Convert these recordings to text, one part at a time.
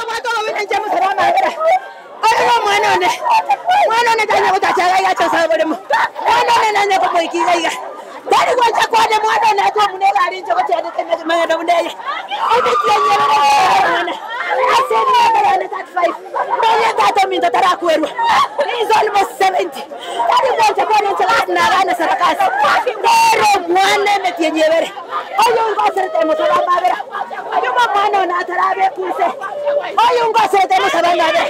Obwate obobe inche mosaba amabera. Oyo nomwana one, mwana one tanya gotacha iga iga ache ase oboremo. Mwana one nanye komoika iga iga. Tari gwancha kwane mwana one atwe buna egari inche gochianete emegendo buna eye. Emetienyi ebere nere omwana ase emiaka yane 35. Nonye tata ominto tarakwerwa. He is almost 70. Tari gwancha kwane inche gaki nagane sarakasi. Nere omwana emetienyi ebere. Oyo ngoserete mosaba amabera. Nyuma omwana one atarabekwa inse. Oyo ngoserete mosaba amabera.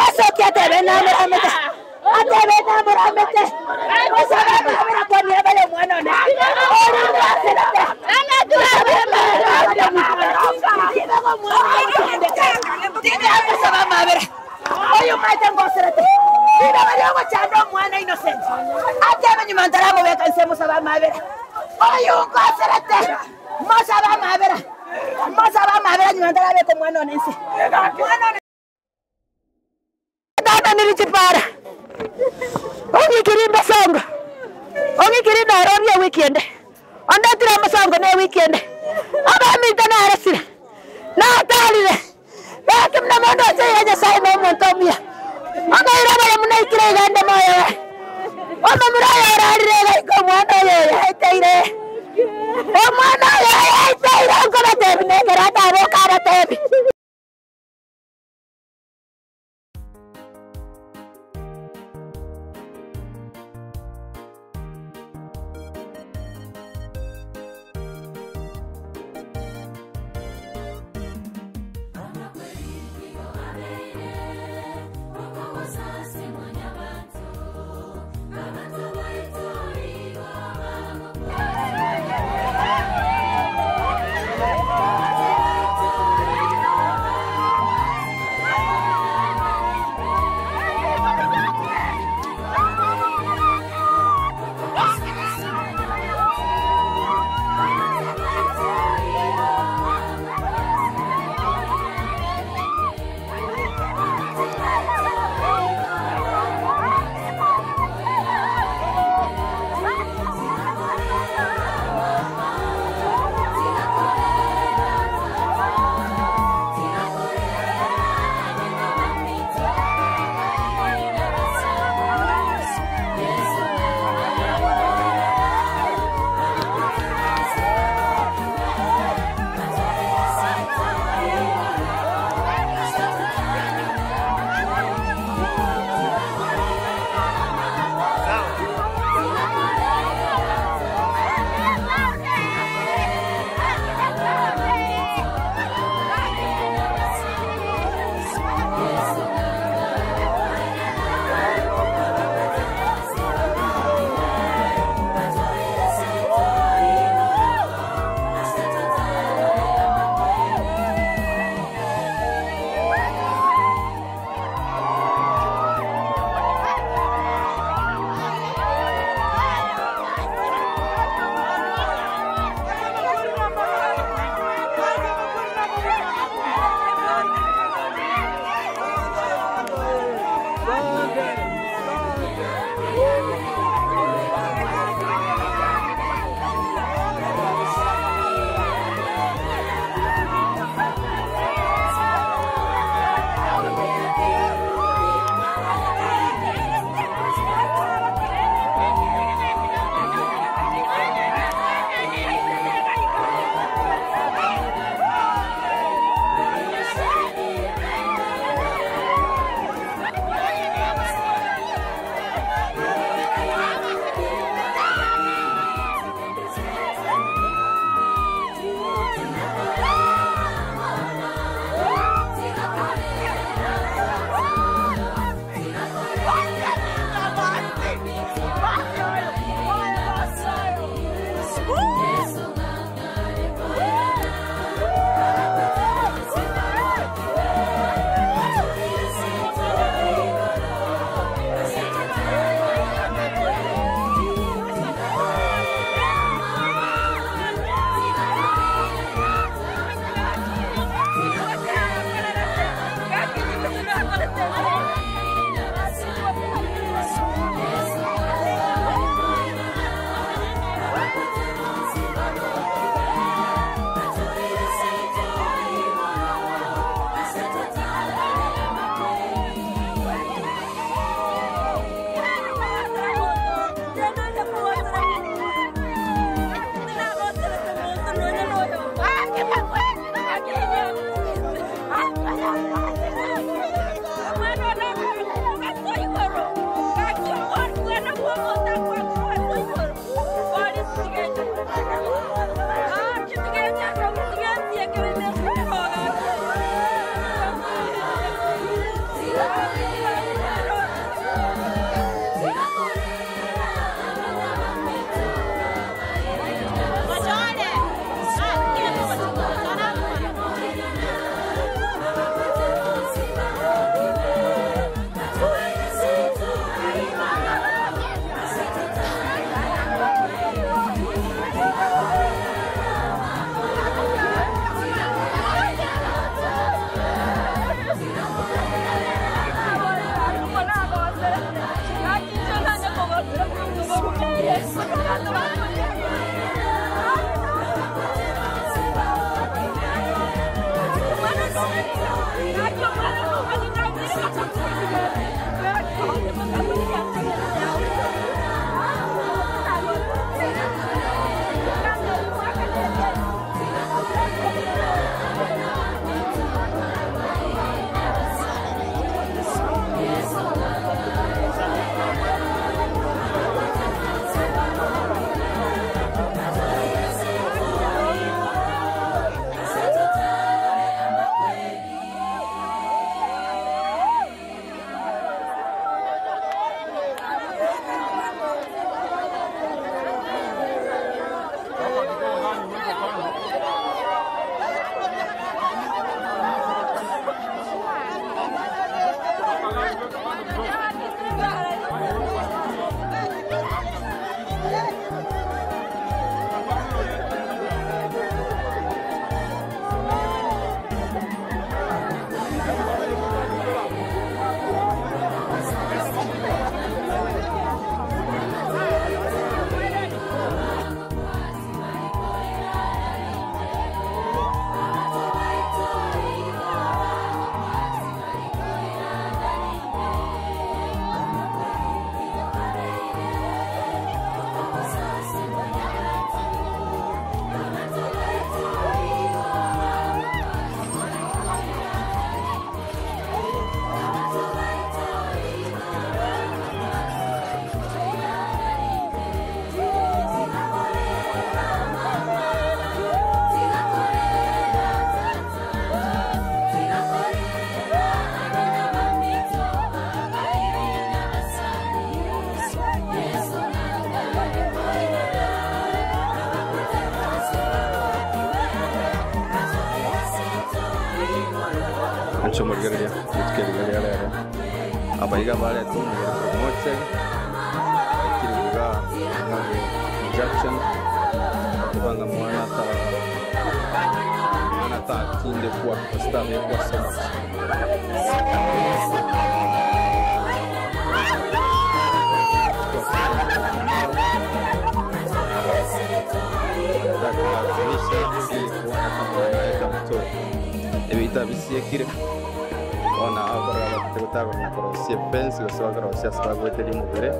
Esoki atebe namoramete. Atebe namoramete. Mosaba amabera kwa niaba ya omwana one. Oyo ngoserete. Mosaba amabera. Mosaba amabera. Oyo omanyete ngoserete. Nigo baria ogochanda omwana innocent. Atebe nyuma ntaramobeka inse mosabe amabera. Oyo ngoserete. Mosabe amabera. Mosabe amabera nyuma ntarabeka omwana one inse. Omwana one. Tata niri chipara. Ong'ikiri mbosongo. Ong'ikiri narorie ewiki ende. Ondetire omosongo na ewiki ende. Abaminto narosire. Natarire. Gaki buna mondoche iga Nyasae nomonto omuya. Omoira oboremu naikire iga inde moyo oye. Omomura oyo orarire iga ika omwana oyo oyaeteire. Omwana oyo oyaeteire nkobatebi nekero ataboka abatebi. Omonche omorigereria rituko eri riria rero, abaiga barete omobere korwa mochari, baikire iga ng'ake injection, bateba ng'a mwana ta mwana tatindekwa gose tabekwa ase omochie. Bakalazimisha ili kuona kama wanaweka mtoto ebiita bisiekire bono abakorora batete gotagora na korosia efence gose bakorosia ase bagweteria omobere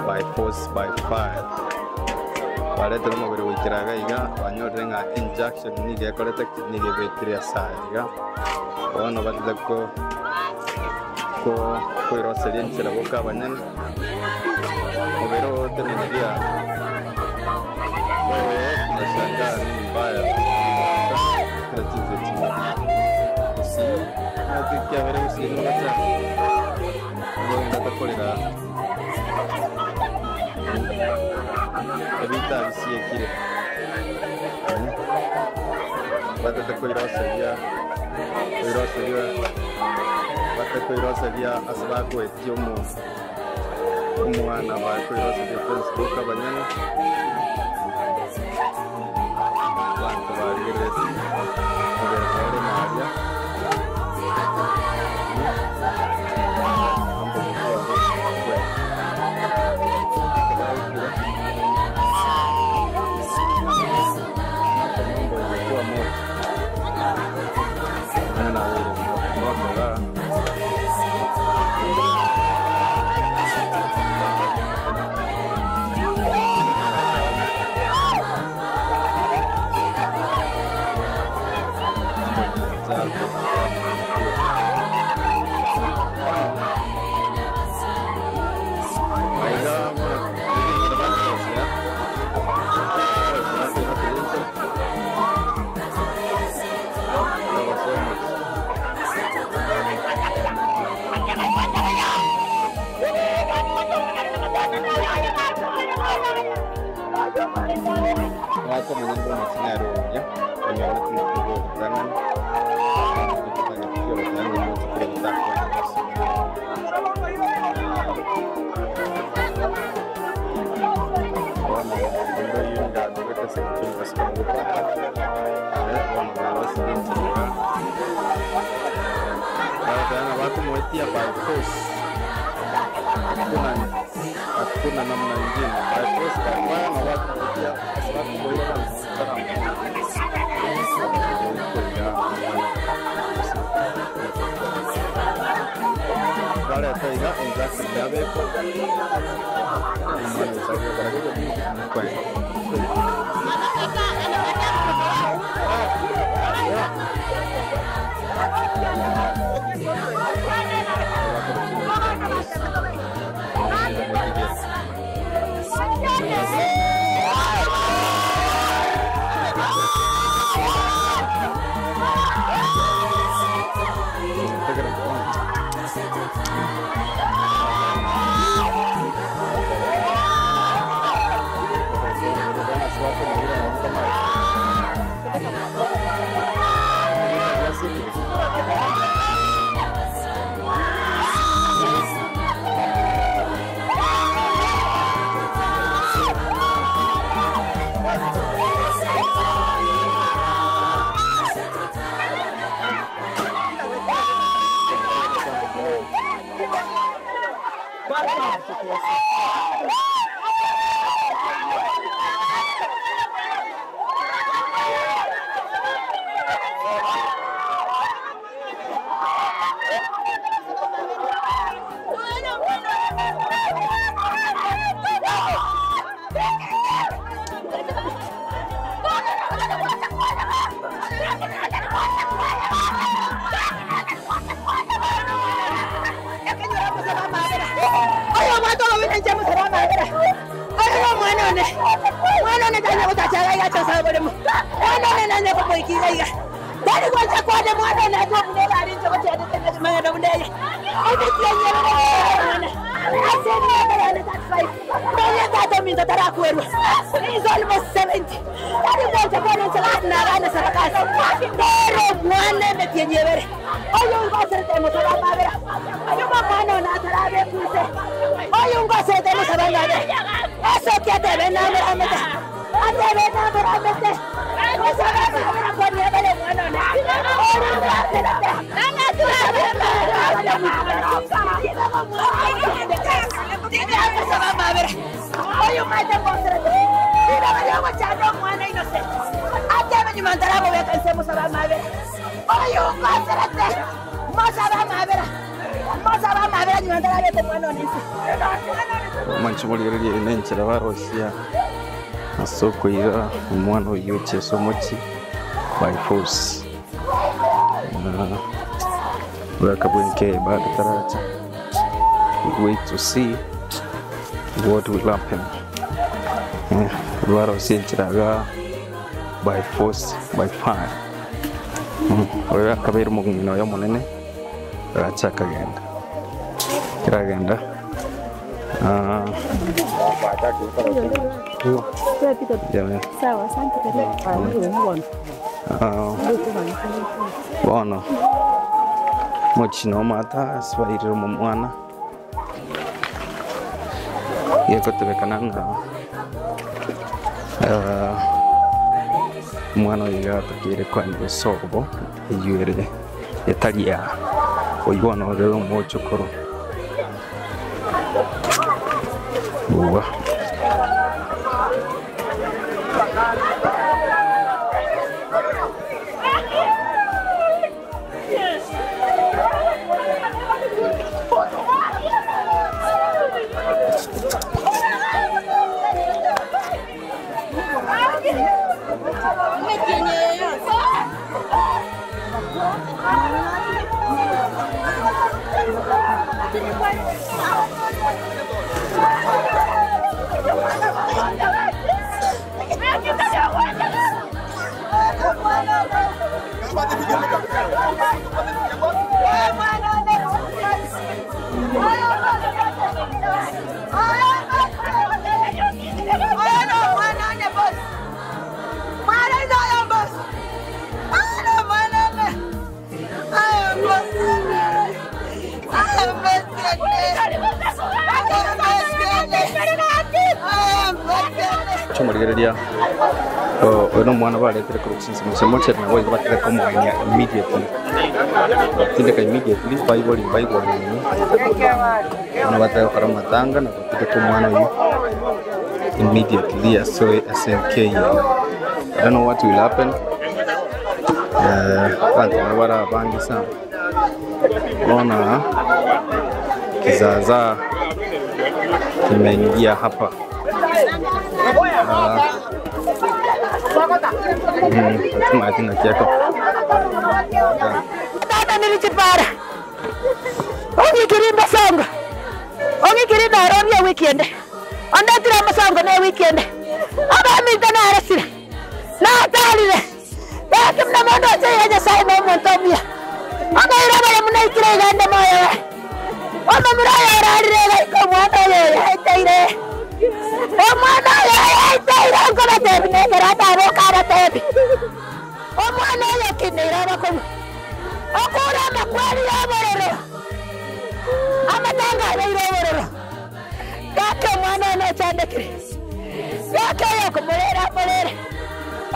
by force by fire baretire omobere goikera iga iga banyorire ng'a injection nigo ekorete ki nigo ebekire ase aya iga bono batete ko ko koiroseria enchera boka abanyene omobere oo oteneneria oo tunashangaa nini mbaya kera chinse chimwe gusii naki kiabere gusii nogacha nigo ogenda korera ebita bisiekire batete koiroseria koiroseria bate koiroseria ase bagoetia omo omwana bakoiroseria Facebook abanyene abanto barigerereti omobere ore maria Omwaka omonene bw'omochie nere oria, onyorete omotugo bw'obotang'ani, otagete obotang'ani mochie kore gotakwana ase. Bono onde oyio ngagogete ase egetunwa ase kogotaka, bono barosirie enchera iga, bagoteba ng'a bakomoetia by force, hakuna hakuna namna ingine, by force by fire na bakomoetia ase bakomoira bareta iga injection yabekwa omwana ochakia kwe ominto tarakwerwa. He is almost 70. Tari gwancha bono inche gaki nabana sarakasi. Nere omwana emetienyi ebere. Oyo ngoserete mosaba amabera. Nyuma omwana one atarabekwa inse. Oyo ngoserete mosaba amabera. Esoki atebe namoramete. Atebe namoramete. Mosaba amabera kwani ebere omwana one. Oyo ngoserete. Mosaba amabera Mosaba amabera. Oyo maete ngoserete. Ribaga riogochanda omwana innocent. Atebe nyuma ntarabobeka inse mosaba amabera. Oyo ngoserete. Mosaba amabera. Mosaba amabera nyuma ntarabeka omwana one inse. Omanche morigererie ere nenchera barosia ase okoira omwana oyio ochia ase omochie by force. Bwaka bwenke bado taracha. We wait to see what will happen. Barosia enchera iga by force, by fire. Oyo akabeire omong'ina oye omonene agacha akagenda. Ekero agenda bono mochie na omata ase bairire omwana gekotebekana ng'a omwana oyo iga atakeire koenda esobo eywo ere etari ya oywo bono ore omochokoro. Boa. Chomorigereria oyo na omwana baretire korwa chinsemo chia mocheri nabo igo batire komogenia immediately batindeka immediately baibori baigwa omogeni bono batare gokora amatanga na gotindeka omwana oyio immediately ase ase enka eye. I don't know what will happen abanto nabo bare abange sana bono kizaazaa kimeingia hapa. Timanyeti naki eko. Tata nilichipara ong'ikiri mosongo ong'ikiri naro ne weekend ondetire mosongo ne weekend abaminto naresire natarire gaki muna mondo oche ya Nyasaye na omonto omuya ongaira bare muna ikire igande moyo omomura oyo orarire gaika omwana oyo yaeteire omwana oyo yaeteire nkobatebi nekero ataboka abatebi omwana oyo okineire abakong'u okure amakweri ya obororo amatanga abeire obororo gaki omwana one ochandekire gaki oyo okomorera amorere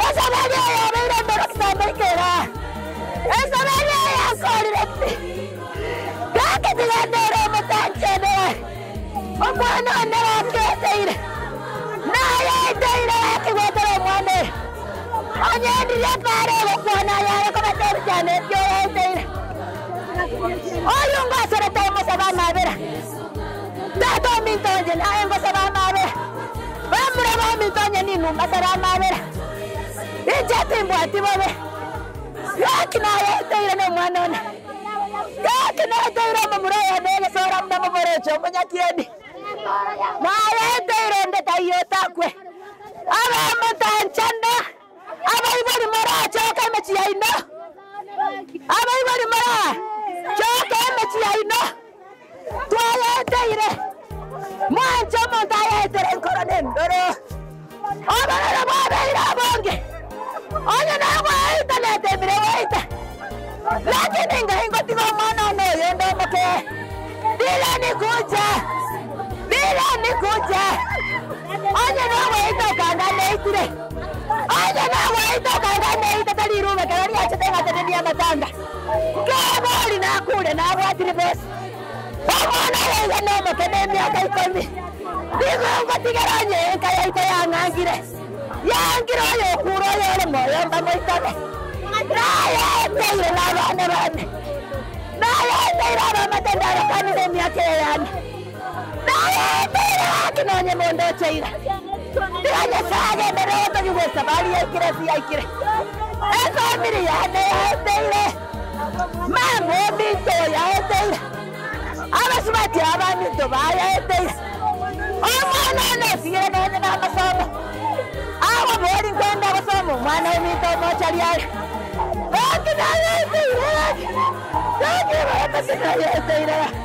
esabari oyo abeire mboro kitambaikera esabari oyo akorire pi gaki tigandere omotanchenere omwana one gaki oteire nayeteire gaki gwetera omwana oyo onyendirie pare gokwana yare kobatebia cyane ebyo yaeteire oyo ngoserete omosaba amabera tata ominto onye naye ngosaba amabera bamura baminto onye ninumba saba amabera inche timbwati bobe gaki nayeteire na omwana one gaki nayeteire omomura oyo negesora muna momoroche omonyakieni nayeteire onde taiyo otakwe abamotanchana abaibori morachoka emechi yaino abaibori morachoka emechi yaino twayeteire mwanche omonto ayetere enkoro nendo Lakini ngai ngotiga omwana one oyonde omoke. Bila nikuja. Bila nikuja. Onye nogoita okanganeitire. Onye nogoita okanganeite tari irume kero riachete ng'atenenia amatanga. Nkebori nakure nabwatire bosi. Omwana oyo iga nomoke na emiaka ikomi. Nigo ngotigera onye enka yaito yang'angire. Yangire oyo okure oyo ore moyo mbamoitabe. Nayeteire na abana bane. Nayeteire abamate ndabakanire emiaka eye yane. Nayeteire gaki nonye mondo ocheire. Tiga Nyasaye agenderere gotogigwa esabari yaikire ase yaikire. Efamiri yane yaeteire. Mama ominto yaeteire. Abasubati abaminto bayaeteire. Omwana one otigire nonye na amasomo. Agobori nkwenda gosoma omwana ominto omochari are. Gaki nayeteire gaki. Gaki gaki nayeteire gaki.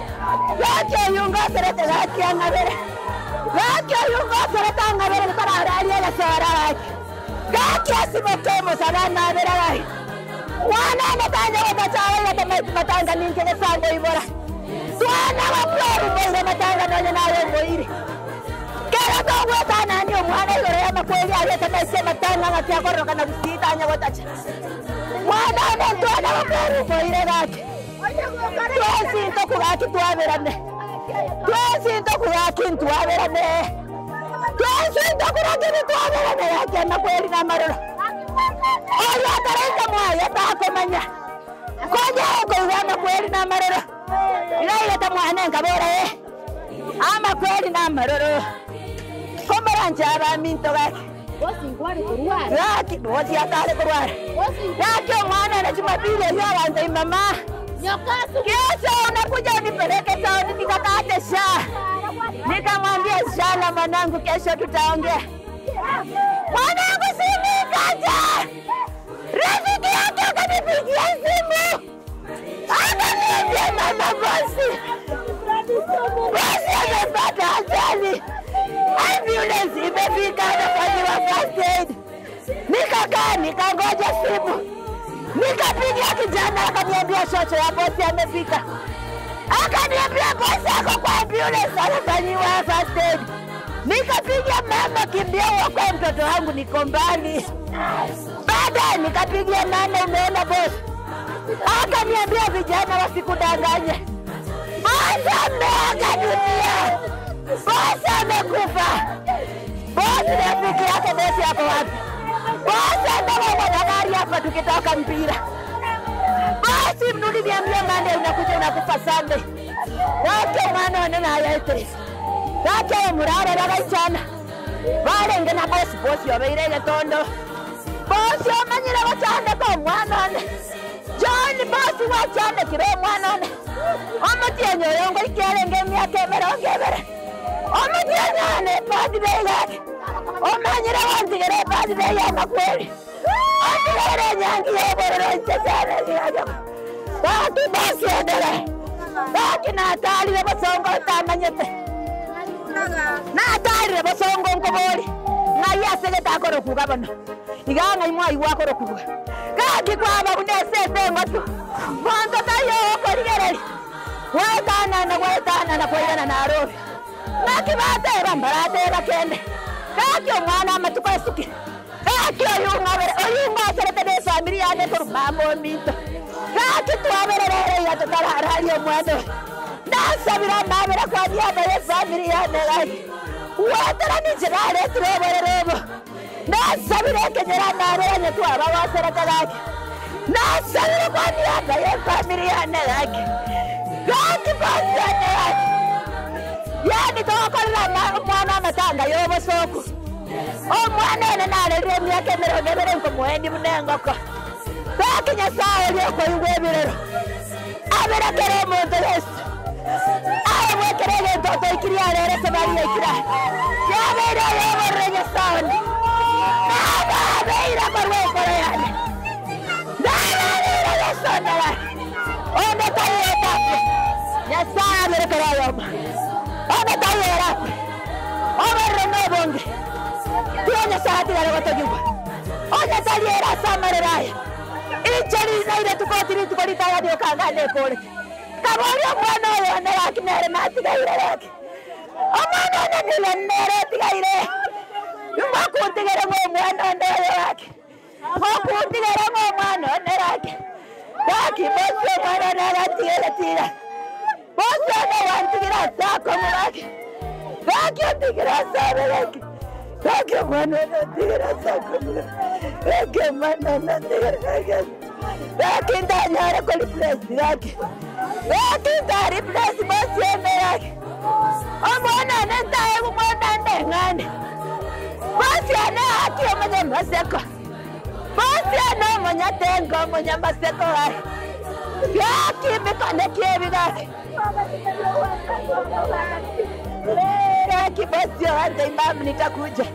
Gaki oyio ngoserete gaki ang'abere. Gaki oyio ngoserete ang'abere ntarararia egesora gaki. Gaki asimoke omosaba ang'abere gaki. Mwana one tanya gotacha aigete maiti matanga ninche gesango ibora. Twana gokweru moire matanga nonye naye omoiri. Kero togwetanania omwana igoro y'amakweri ariete maisi amatanga ng'aki akororoka na gusii tanya gotacha. Mwana one ntwana gokweru moire gaki. Twensi ntokugaki twaberane. Twensi ntokugaki ntwaberane. Twensi ntokuragini twaberane gaki amakweri na amaroro. Oyo ataraika mwaye takomanya. Konya okoigwa amakweri na amaroro. Iraigete mwane nkabora eh. Amakweri na amaroro. Komoranche abaminto gaki. Gaki bosi atare korwara. Gaki omwana na Jumapili oyo abanto mama. Kesho unakuja unipeleke taoni nikakate sha. Nikamwambia inshallah mwanangu, kesho tutaongea. Mwanangu simu ikaja. Rafiki yake akanipigia simu. Akaniambia mama bosi. Bosi amepata ajali. Ambulance imefika anafanyiwa first aid. Nikakaa nikangoja simu. Nikapigia kijana akaniambia shosho ya bosi amefika. Akaniambia bosi ako kwa ambulance anafanyiwa first aid. Nikapigia mama, kimbia uokoe mtoto wangu, niko mbali. Baadaye nikapigia mama, umeona bosi? Akaniambia vijana wasikudanganye, bosi ameaga dunia, bosi amekufa. Bosi rafiki yake, bosi ako wapi? Bosi amebebwa na gari hapa tukitoka mpira. Bosi mnuliniambia Monday unakuja unakufa Sunday. Wake mwana one nayaete. Wake omurare bagaichana. Barenge na bosi bosi obeire egetondo. Bosi omanyire gochandeka omwana one. John bosi gwachandekire omwana one. Omotienyi oyo ngoikiarenge emiaka emerongo ebere. Omotienyi one ebirthday yake. Omanyire gontigera ebirthday ya makweri. Ontigere enyangi ya obororo inche sana Gaki bosi endere. Gaki natarire bosongo ntamanyete. Natarire bosongo nkobori. Ng'ai asegete akorokuga bono. Iga ng'ai mwaigwa akorokuga. Gaki kwaba buna esese eng'otu. Monto taiyo okorigereria. Gwetanana gwetanana kwairana Nairobi. Ng'aki bateba mbarateba kende. Gaki omwana amatuko esuki. Gaki oyo ng'abere oyo ng'aserete na efamiri yane korwa mama ominto. Gaki twabererere iga totarararia omwana oyo. Nasabire amabera kwa niaba ya efamiri yane gaki. Gwetera ninche naretire oborere obo. Nasabire ekenyera amabera onye twaba gwaserete gaki. Nasabire kwa niaba ya efamiri yane gaki. Gaki bosi yane gaki. Yani togokorera omwana amatanga ya obosoku. Omwana one narerire emiaka emerongo ebere nkomoendi buna engoko. Gaki Nyasaye oria okoigwa ebirero. Aberekere omonto Yesu. Aye bwekere egento otoikirie arere esabari yaikire aya. Yabeire oyo oborere Nyasaye one. Nababeire korwa enkoro yane. Nababeire Yesu one gaki. Onde taiyo otakwe. Nyasaye aberekere oyomo. Onde taiyo orakwe. Oborere na obonge. Tiga Nyasaye atigare gotogigwa. Onye tari era ase amarero aya. Inche rinaire tukoti rituko ritang'ani okang'ana ekorete. Nkaboria omwana oyo one gaki nere natigaire gaki. Omwana one nigo nere otigaire. Mokuntigere ng'a omwana one oyo gaki. Mokuntigere ng'a omwana one gaki. Gaki bosi omwana one agatigere tiga. Bosi one gwantigire ase akong'u gaki. Gaki ontigire ase abe gaki. Gaki omwana one ontigire ase akong'u gaki. Gaki omwana one ontigire gaki. Gaki ntanyare ko replace gaki. Gaki nta replace bosi one gaki. Omwana one ntaegwe mwana one ng'ane. Bosi one gaki omonyamaseko. Bosi one omonyatengo omonyamaseko gaki. Gaki emekano ki'ebi gaki. Gaki bosi oante imam nitakuja.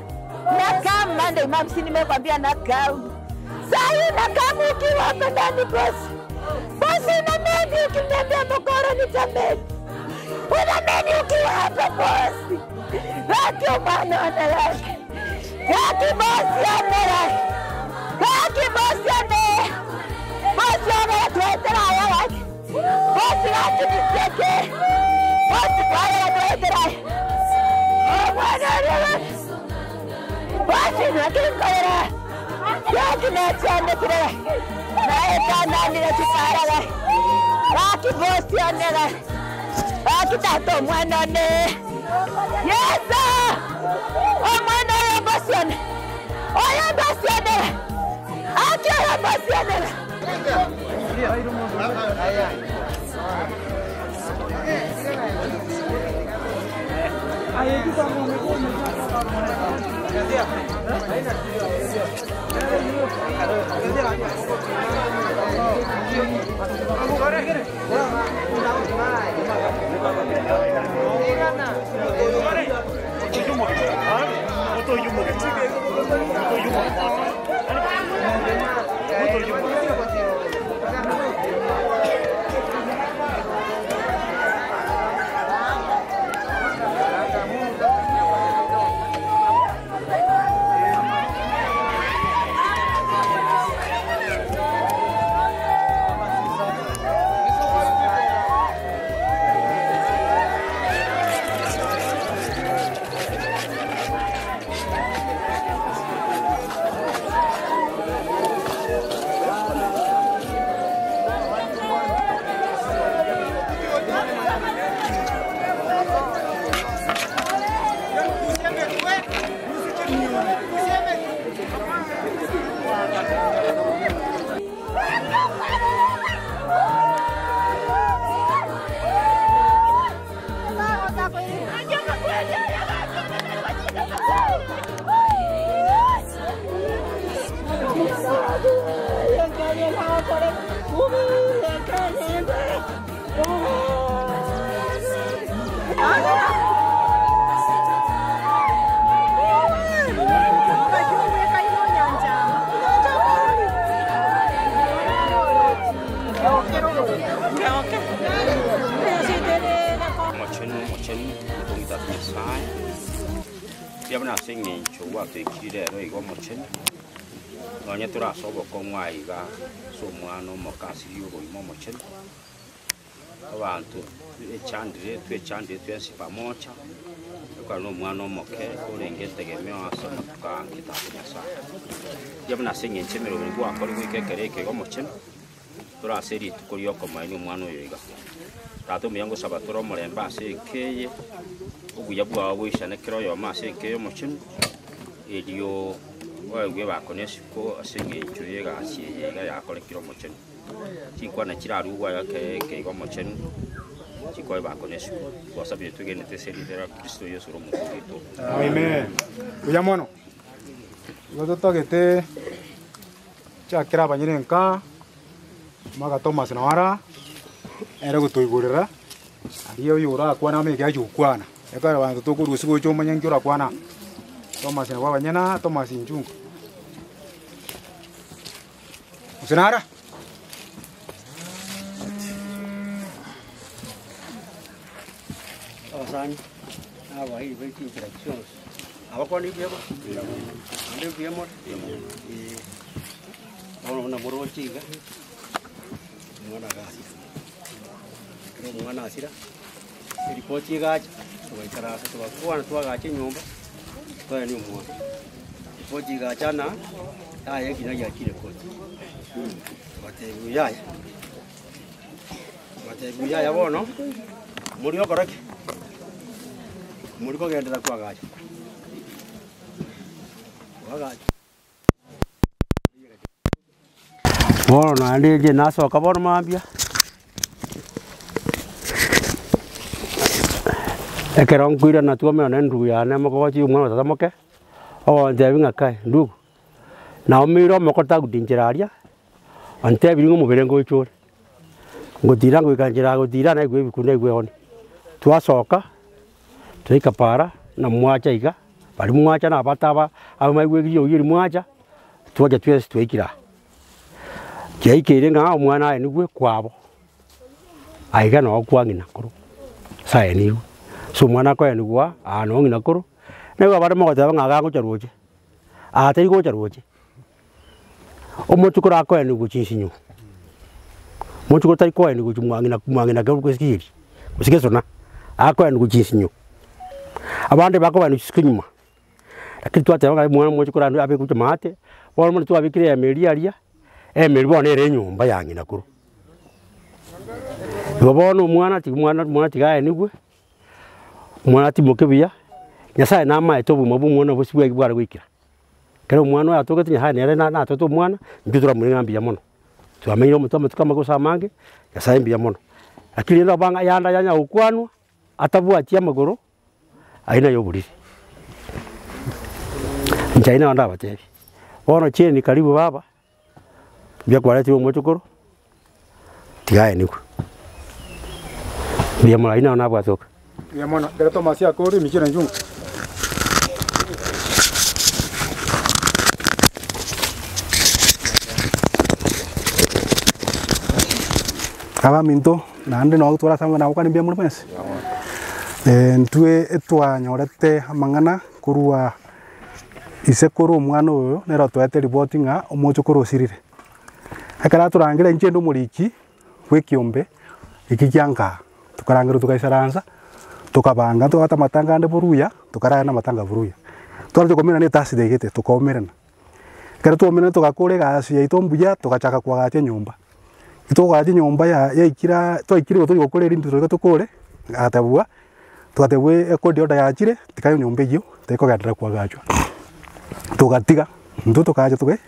Nakam Monday imam si nimekwambia nakam. Sahi nakam ukiwa hapa ndani bosi. Bosi unamedi ukiniambia mokoro nitamedi. Unamedi ukiwa hapa bosi. Gaki omwana one gaki. Gaki bosi one gaki. Gaki bosi one. Bosi one gatwetera aya gaki. Bosi gaki niseke. Bosi tware gatwetera aya. Omwana one gaki. Bosi naki nkorera. Gaki nachandekire. Naetananire chipara gaki. Gaki bosi one gaki. Gaki tata omwana one. Yeso! Omwana oyo bosi one. Oyo bosi one. Aki oyo bosi one. Omochenu omochenu omotong'i tata Nyasaye, mbuya buna ase eng'encho gwatoikire rero iga omochenu, nonye tore ase obokong'u aiga ase omwana omoke asiri oboima omochenu, abanto echandire twechandire twensi pamoja, ekero na omwana omoke orenge etegemeo ase amatuko ange tata Nyasaye. Mbuya buna ase eng'encho emeroberi gwakore goika ekero eke iga omochenu, tore ase rituko ria okomoenia omwana oyo iga. Tata omuya ngosaba tore omorembe ase ekeye, obuya bwao boisane kera oyomo ase ekeye omochenu, erio oegwe ebako na esiko ase eng'encho ya egasi eye iga yakorekire omochenu. Chikwana chirarugwa iga ekeye eke iga omochenu, chikoe ebako na esiko. Twasabire twegenete ase erita ria Kristo Yeso ore omonto oito. Amen. Buya mono. Igo totagete chakera abanyene nka, Omwaka Thomas noro ere gotoigorera, aria oyo orakwane amo ekiagera gokwana. Ekero abanto tokorusia gocha omanye nki orakwana. Thomas nabo abanyene Thomas Njungu. Gose nara? Abasani nabairi be chinchera chionsi abakwana ebiegwa naende mbuya more. Bono buna moroche iga, omwana agasira. Ekero omwana asira, eripoti egacha, togaikaransa togakwana twagacha enyomba, twaenia omwana. Ripoti egacha ng'a yaya ekina giachire koti, togatebiwa yaya, togatebiwa yaya bono, mori gokora ki? Mori kogenderera kwagacha, kwagacha. Bono naende inche nasoka bono mambia, ekero nkoirana twamenya na endugu yane mogochi omwana o tata moke, ogontebia ng'a kai ndugu, naumeire omoko taguti nchera aria, ontebirie ng'a omobere ngocha ore, ngotira ngoika nchera gotira naigwa ebiku naigwa eoni. Twasoka, twaika para, na mwacha iga. Baria mwacha na abato aba abaigwete eriogi eri mwacha, twacha twensi twaikire aa. Kiaikeire ng'a omwana aenigwe kwabo, aiga noo kwa ng'ina koro, ase aenigwe. Ase omwana akoenigwa aa noo ng'ina koro, nigo abande mogoteba ng'a iga agocha roche, aa tari gocha roche. Omochie korakoenigwa chinsinyo, omochie gotari koenigwa gochia mwang'ina mwang'ina kero gose kieri, gose gesona, akoenigwa chinsinyo. Abande bakoenigwa chisiko nyuma, lakini twateba ng'a omwana omochie korande abekwe gochia maate, bono buna twabekire eyemo eria aria, eyemo eria bono ere enyomba ya ng'ina koro. Igo bono omwana tiga omwana omwana tiga aenigwe, omwana atimoke buya, Nyasaye namaete obogima bwa omwana bosio bwari bware goikera. Ekero omwana oyo atogete Nyasaye nere na natoete omwana, intwe toramoire ng'a mbuya mono. Twamenyire omonto amatuko amake gose amange, Nyasaye mbuya mono. Lakini rende oba ng'a yande yanya gokwanwa, atabwati amagoro, ayio naye oboriri. Inche ayio nabo ndabatebie. Bono cheni karibu baba, mbuya kwaretire omochokoro, tiga aenigwe. Mbuya mono ayio nabo nabwate oka. Mbuya mono. Ekero Tomasi akorire emichie na enchungu. Abaminto, naende nabo twarasame nabo mbuya more mwensi? Intwe etwanyorete amang'ana korwa ise korwa omwana oyo nere otoete ripoti ng'a omochokoro osirire. Ekero atorangire inche inde omoriki bw'ekiombe eki kia nkaa, tokarangerwa togaisaransa, tokabanga ntobwate amatanga ande boruya, tokarara na amatanga boruya. Twaroche komerana etasi yaigete tokaomerana, ekero twaomerana togakora egasi yaito mbuya togachaka koagacha enyomba. Tokoagacha enyomba ya yaikire aa twaikire igo tori gokora erinde toika tokore, agatebwa, twatebiwa ekodi order yachire, tiga enyomba eywo tekogenderera koagachwa. Togatiga, intwe tokacha toke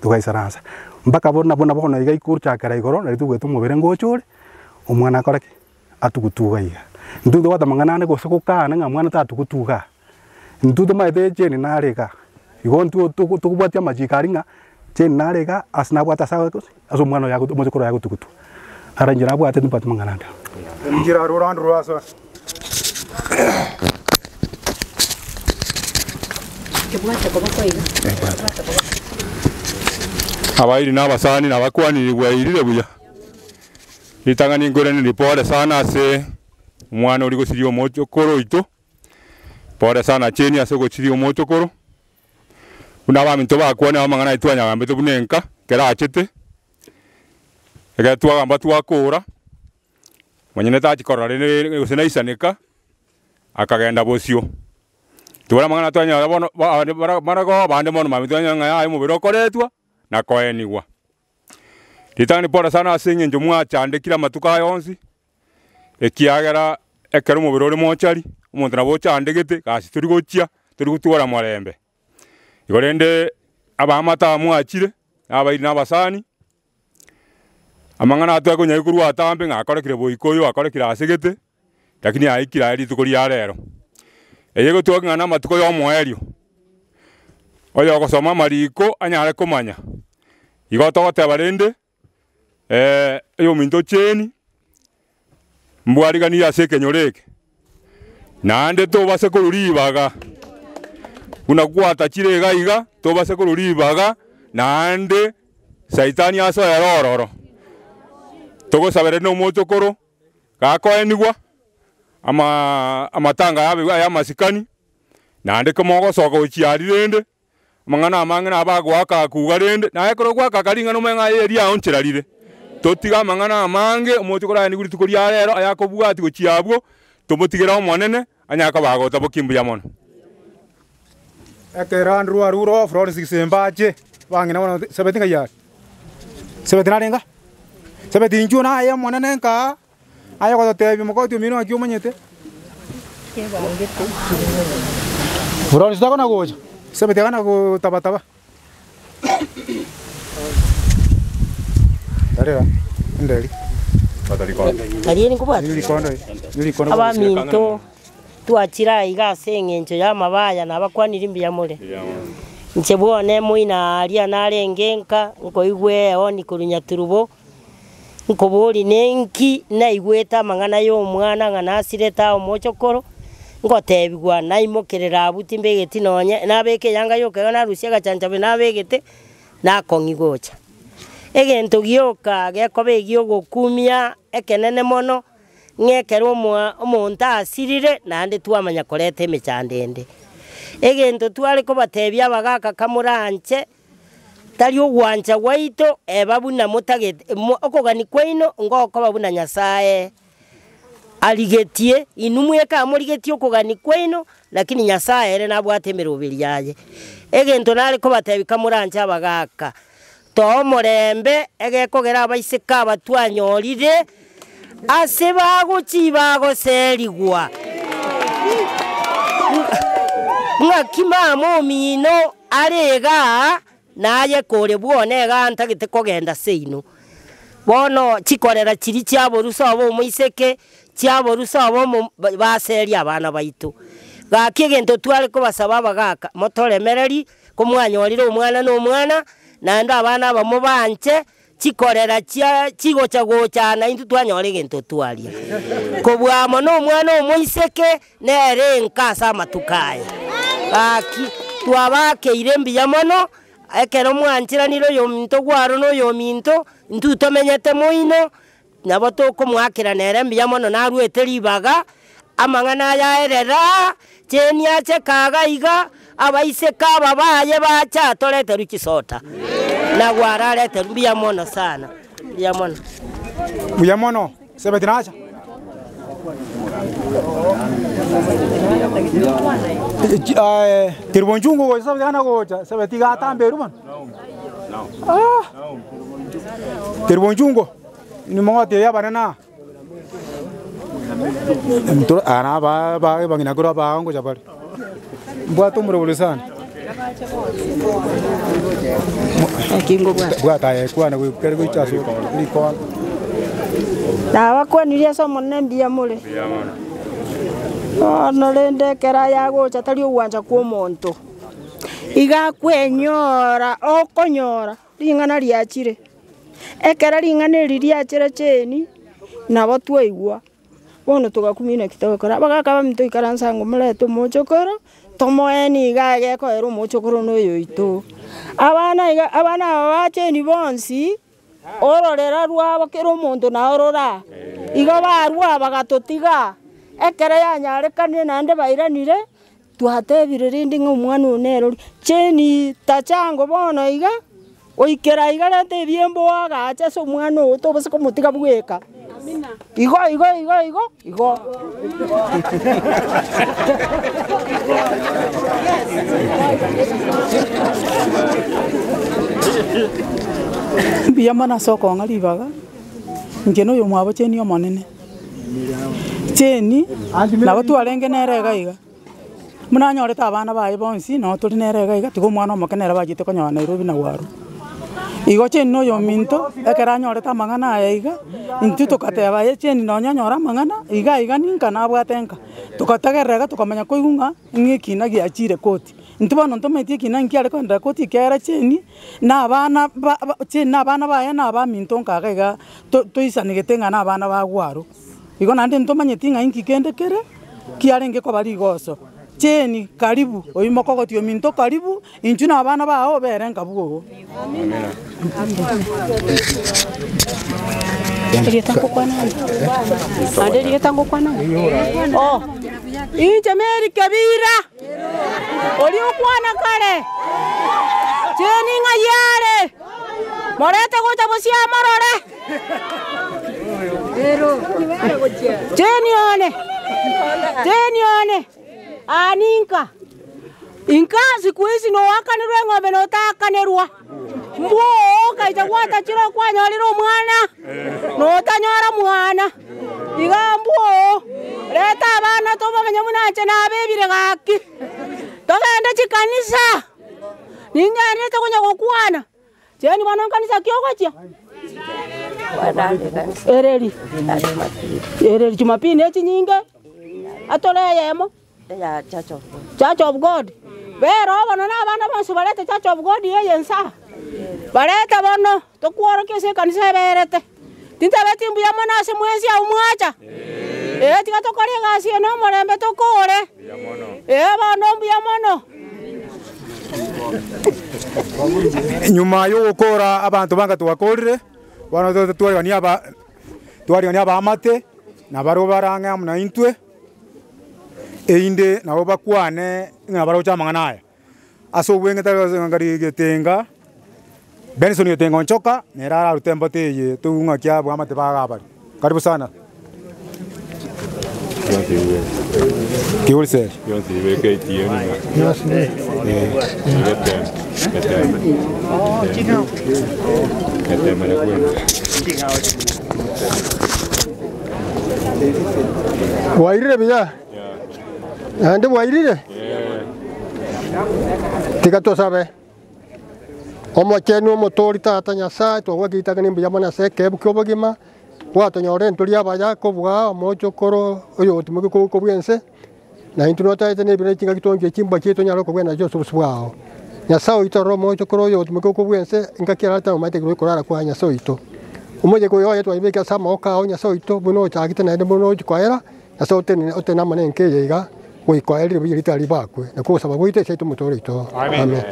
togaisaransa, mpaka bono nabo nabo bono iga ikochakera igoro nari tobwate omobere ngocha ore, omwana akore ki? Atugutuga iga. Intwe tobwate amang'ana ande gose gokana ng'a mwana tatugutuga, intwe tomaete echeni nare igaa, igo intwe togo tokobwatia amachiko aria ng'a cheni nare igaa ase nabwate ase agosi ase omwana oyo ago omochokoro oye agotugutwa. Naro inche nabwate timbwati mang'ana ande. Enchera rorande rwasoa. Abairi na abasani nabakwanire bwairire buya, ritang'ani nkoiranerie pore sana ase omwana oria gosiria omochokoro oito, pore sana cheni ase ogosiria omochokoro, buna abaminto bakwane amang'ana ayio twanyagambete buna enka ekero achete, ekero twagamba twakora. Monyene tachi korora rende gose naisaneka, akagenda bosio. Tobwate amang'ana twanyora bono ba bara maragoba abande mono mambia twanyora ng'a yaya omobere okoretwa na koenigwa. Ritang'ani pore sana ase eng'encho mwachandekire amatuko aya onsi, ekiagera ekero omobere ore mochari, omonto nabo ochandegete gasi tori gochia, tori gotwara morembe. Igo rende abaamate aba mwachire, na abairi na abasani. Amang'ana aya twakonyara korwa atambe ng'a akorekire boika oyo akorekire ase gete, lakini aikire aye rituko ria rero. Eye egotwaki ng'a namatuko ya omoerio, oyogosoma amariko anyare komanya. Igo togoteba rende, oyominto cheni, mbwariganirie ase ekenyoro eke, naende tobase korwa ribaga, buna gwatachire iga iga, tobase korwa ribaga naende saitani asoere ororo. Togosabere na omochokoro, gakoenigwa, amaa amatanga yabe aya amasikani, naende komogosoka gochia aria rende. Amang'ana amange nabo agoaka akuga rende, naye ekero ogoaka aka ring'ana omanye ng'a aye riao nchera rire. Totige amang'ana amange, omoche koraenigwe rituko ria rero ayakobwatia gochia abwo, tomotigere Omonene, anyare koba agotabokia mbuya mono. Ekero Andrew arure oo Florence Gisemba ache, bang'ina bono Sebeti ng'ai are? Sebeti nare nga? Sebeti inchuo naye omonene nkaa, aye gototebia mokoti omino ng'aki omanyete? Florence takona gocha, Sebeti akana gotabataba. Tarera, enderi. Tari nkobwate. Abaminto twachire aiga ase eng'encho y'amabaya nabakwaniri mbuya more. Inche bwone moina aria narenge nka nkoigwa eoni korwa Nyaturubo, nkoboria nenki naigwete amang'ana y'omwana ng'a nasirete aa omochokoro, ngotebigwa naimokerera abwo timbegeti nonye, nabeka eyanga yoka iga narusia agachanchabe nabegete, nakong'i gocha. Egento gioka gekoba egi'ogokumia ekenene mono, ng'a ekero omoa omonto asirire naende twamanya koreta emechando ende. Egento tware kobatebia abagaka kamoranche, tari ogwancha gwaito eba buna motagete mo okogania kwaino ngokoba buna Nyasaye arigetie, inwe mweka morigetie okogania kwaino, lakini Nyasaye ere nabwate emeroberi yaye. Egento nare kobatebia kamoranche abagaka, toa omorembe egekogera abaiseke aba twanyorire, ase bagochia bagoserigwa. Ng'aki mama omino are igaa, naye kore bwone igaa ntagete kogenda seino. Bono chikorera chiria chiaborusa obe omoiseke, chiaborusa obe omo baseria abana baito. Gaki egento tware kobasaba abagaka, motoremereri, komwanyorire omwana na omwana, naende abana aba mobanche, chikorera chia chigocha gocha naintwe twanyora egento twaria. Kobua amo na omwana omoiseke, nere enka ase amatuko aya. Gaki twabakeire mbuya mono, ekero mwancheranire oyominto gwaro na oyominto, intwe tomenyete moino, nabo tokomoakera nere mbuya mono naruete ribaga, amang'ana aya aerera, cheni ache kaga iga, abaiseke aba baye bache atoreterwe chisota, na gwarareterwe mbuya mono sana, mbuya mono. Mbuya mono, Sebeti nacha. Kerubo nchungu gocha Sebeti gana gocha, Sebeti iga atamberwe bono. Ah! Kerubo nchungu, nimogotebia abanene aa. Ntoro aa na aba ba bang'ina korwa abaa ngocha bare, mbwate omorobori sana. Bwata aye kwana goika gocha ase rikoro. Nabakwanirie ase Omonene mbuya more. Bono rende ekero ayagocha tari ogwancha kw'omonto, iga akwenyora okonyora ring'ana riachire. Ekero ring'ana eri riachire cheni, nabo twaigwa, bono togakumia naki togokora. Abagaka baminto ikaransa ng'o morete omochokoro, tomoeni iga egekoera omochokoro na oyo oito. Abana iga abana aba ba cheni bonsi, ororera rwabo kera omonto naorora, igo barwa bagatotiga, ekero yanyarekanire naende bairanire, Twatebire rende ng'a omwana oyo nere oria, cheni tachango bono iga, goikera iga renta ebiembo oagache ase omwana oyo tobasa komotiga bweka. Igo igo igo igo igo. Mbuya mono ase okong'a ribaga, inche na oyomwabo cheni omonene. Cheni, nabo twarenge nere iga iga, buna anyorete abana baye bonsi, nabo tori nere iga iga, tiga omwana omoke nere bachete konyora Nairobi na gwarwa. Igo cheni na oyominto, ekero anyorete amang'ana aya iga, intwe togateba aye cheni nonye onyore amang'ana, iga iga ninka nabwate nka. Togategerera iga tokamanya koigwa ng'a, ng'a ekina giachire koti. Intwe bono ntomanyeti ekina nkiare koenderera koti ekiagera cheni. Na abana ba ba cheni na abana baye na abaminto nkaga iga to toisanegete ng'a na abana bagwo aro. Igo naende ntomanyeti ng'a inki kende kere kiarenge koba rigoso. Cheni karibu, oyio mokogoti ominto karibu, inchuo na abana bao obere nka bwogo. Erieta ngokwana ng'a? Naende erieta ngokwana ng'a? Oh. Inche Mary Kebira, oria okwana kare, cheni ng'ai are, morete gocha bosio amorore. Cheni one, cheni one, aa ninka. Inka siku hizi noakanerwa eng'ombe notakanerwa. Mbwa oo okacha gwatachire okwanyorire omwana, notanyora mwana. Iga mbwa oo, reta abana tobamenye buna inche nabebire gaki. Togende chikanisa, ningenderete konya gokwana, cheni bono nkanisa ki ogochia? Ereri, ereri jumapili ne chinyinge, atore eyemo. Church of God. Bera bono na abana bonsi barete Church of God eye ensa. Barete bono tokworokia ase ekanisa eberete. Tintabeti mbuya mono ase mwensi abwo mwacha. Ee tiga tokore egasi eye na omorembe tokore. Ee bono mbuya mono. Nyuma yogokora abanto banga twakorire, bono twarigania aba twarigania abaamate, na barabwo bare ang'e amo naintwe. Erinde nabo bakwane ng'a baroche amang'ana aya. Ase obweng'e tari ase ngari getenga, Benson Getenga Onchoka nere ararute embote eye toigwe ng'aki abwo amate baga abare. Karibu sana. Kiuriseri. Bwairire buya? Naende bwairire? Tiga tosabe. Omochenu omotoori Tata Nyasae, twagwakire ritang'ani mbuya mono ase ekeebu ki'obogima, gwatonyorire intwe riabaya kobua omochokoro oyogotimokigwa koboko bw'ense, na intwe notaete nebiro ne chingaki tonchire chimbwa chiaito tonyare kobwena nachio ase obosio bwao. Nyasae oito arore omochokoro oyogotimokigwa koboko bw'ense, engaki ararete omanyete igoro y'okorara kwa Nyasae oito. Omoyega oyo oye twayebekire ase amaboko ao Nyasae oito, buna ochagete naende buna ogochia koera, Nyasae otenene otenene amo nenka eye iga, goika oerire buya ritari ribakwe, nakwo ogosaba gwaito ase omotoori oito. Amen.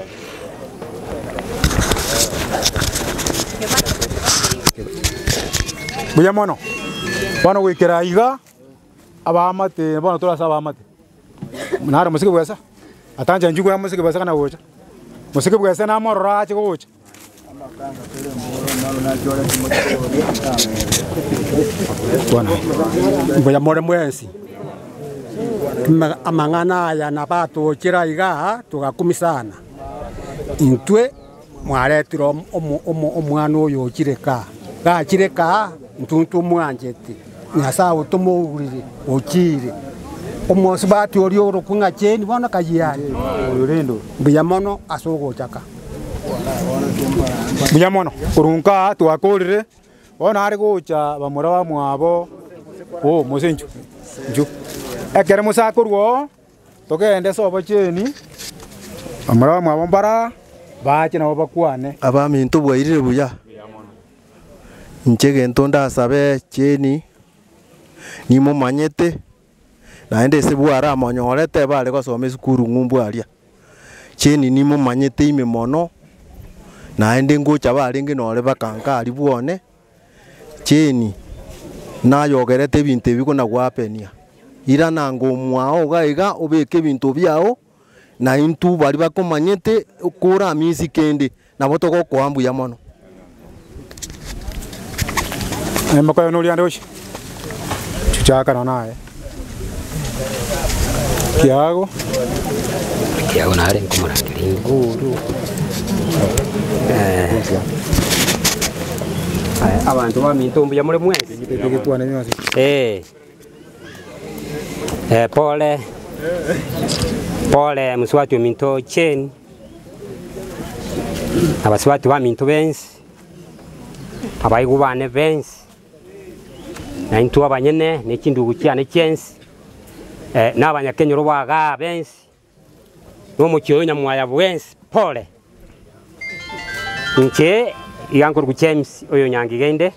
Mbuya mono. Bono goikera aiga, abaamate bono tore ase abaamate. Naro mosike bwesa, atancha inchuo kwa mosike bwesa kana gocha. Mosike bwesa namorora ache gocha. Mbuya more mwensi, amang'ana aya nabatochire aiga aa togakumia sana. Intwe mwaretire omwana oyo ochire kaa, gachire kaa intwe ntomwanchete, Nyasaye otomourire ochire. Omosubati oria orokwa ng'a Jane bono kayiare, mbuya mono ase ogochaka. Mbuya mono korwa nkaa twakorire, bono are gocha bamura bamwabo oh mose inchuo inchuo. Ekero mose akorwa oo, togende ase obocheni, bamura bamwabo mbare aa, bache nabo bakwane. Abaminto bwairire buya? Inche egento ndasabe cheni, nimomanyete, naende ase bware amonyorete bare gosoma esukuru ng'umbu aria. Cheni nimomanyete ime mono, naende ngocha barenge nore bakanka aria bwone, cheni nayogerete ebinto ebi buna gwapenia. Irana ango omwao iga iga obeke ebinto biago, na intwe baria bakomanyete koramisi kende, nabo togokoa mbuya mono. Emoko yone oria ande gochia chichaka nonya naye kiago. Kiago nare nkomorangeria inguru. Abanto baminto mbuya more mwensi? Eh. Eh, pole pole mosubati ominto Jane, abasubati baminto bensi, abaigwa bane bensi, na intwe abanyene ne chindugu chiane chiensi, na abanyakenyoro ba igaa bensi, na omochie oyo Nyamwaya bwensi, pole. Inche iga nkorokwa James oyo Nyangige inde,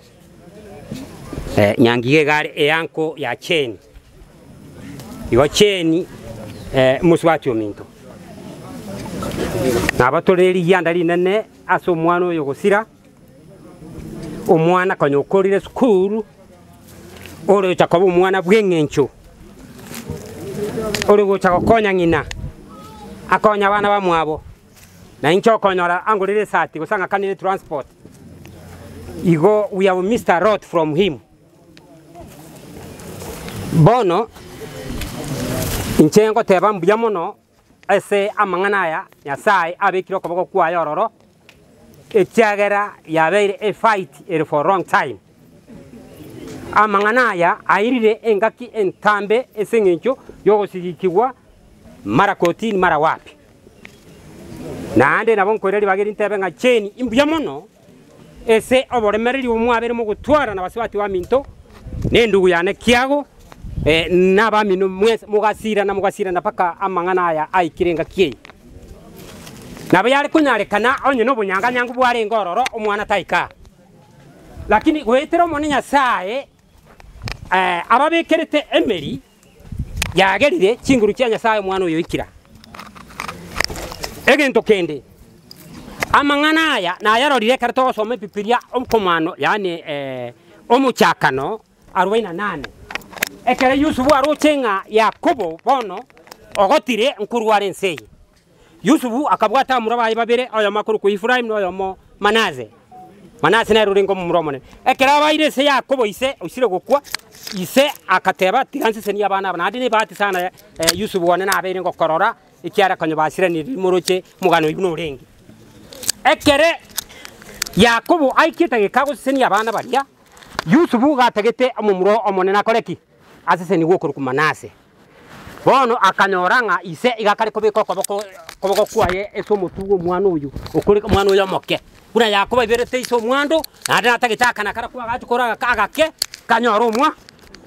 Nyangige iga are eanko ya Jane. Igo Jane omosubati ominto. Nabo tore ne rigianda rinene ase omwana oyo gosira, omwana konya okorire esukuru, ore ocha koba omwana bw'eng'encho. Ore gocha gokonya ng'ina, akonye abana bamwabo, na inche okonyora angorere esati gose ang'akanere transport. Igo we have missed a lot from him. Bono, inche ngoteba mbuya mono ase amang'ana aya Nyasaye abekire okoboko kwaye ororo, ekiagera yabeire efight ere for long time. Amang'ana aya airire engaki entambe ase eng'encho y'ogosigikigwa mara kotini mara wapi. Naende nabo nkoira ribaga eri ntebe ng'a cheni imbuya mono ase oboremereri obwo mwabeire mogotwara na basubati baminto, na endugu yane kiago, na abamino mwensi, mogasirana mogasirana mpaka amang'ana aya aikire engaki eye. Nabo yare konyarekana onye nobonyanganyangu bwarenge ororo omwana taika aa. Lakini goetera Omonene Nyasae ababekerete emeri, yagerire chinguru chia Nyasae omwana oyo oikira. Egento kende, amang'ana aya nayarorire ekero togosoma Ebibilia okomano yaani omochakano arobaini na nane, ekero Yusufu aroche ng'a Yakobo bono ogotire nkorwa are ense eye. Yusufu akabwata abamura baye babere, oyomo akorokwa Efraimu na oyomo Manase. Manase nere orenge omomura omonene. Ekero abaire ase Yakobo ise oisire gokwa, ise akateba, Tiga nsesenie abana aba, naende nebahati sana Yusufu one nabeire ngokorora, ekiagera konya basiranire moroche omogano oyio buna orenge. Ekere Yakobo aikiete geka gosesenia abana baria, Yusufu gatagete omomura omonene akore ki? Asesenigwe okorokwa Manase. Bono akanyora ng'a ise iga akare kobeka okoboko okoboko kwaye ase omotwe bw'omwana oyo okore omwana oyo omoke. Buna Yakobo aiberete ise omwando, naende natagete akana karia kwagacha kore agake agake, kanyore omwa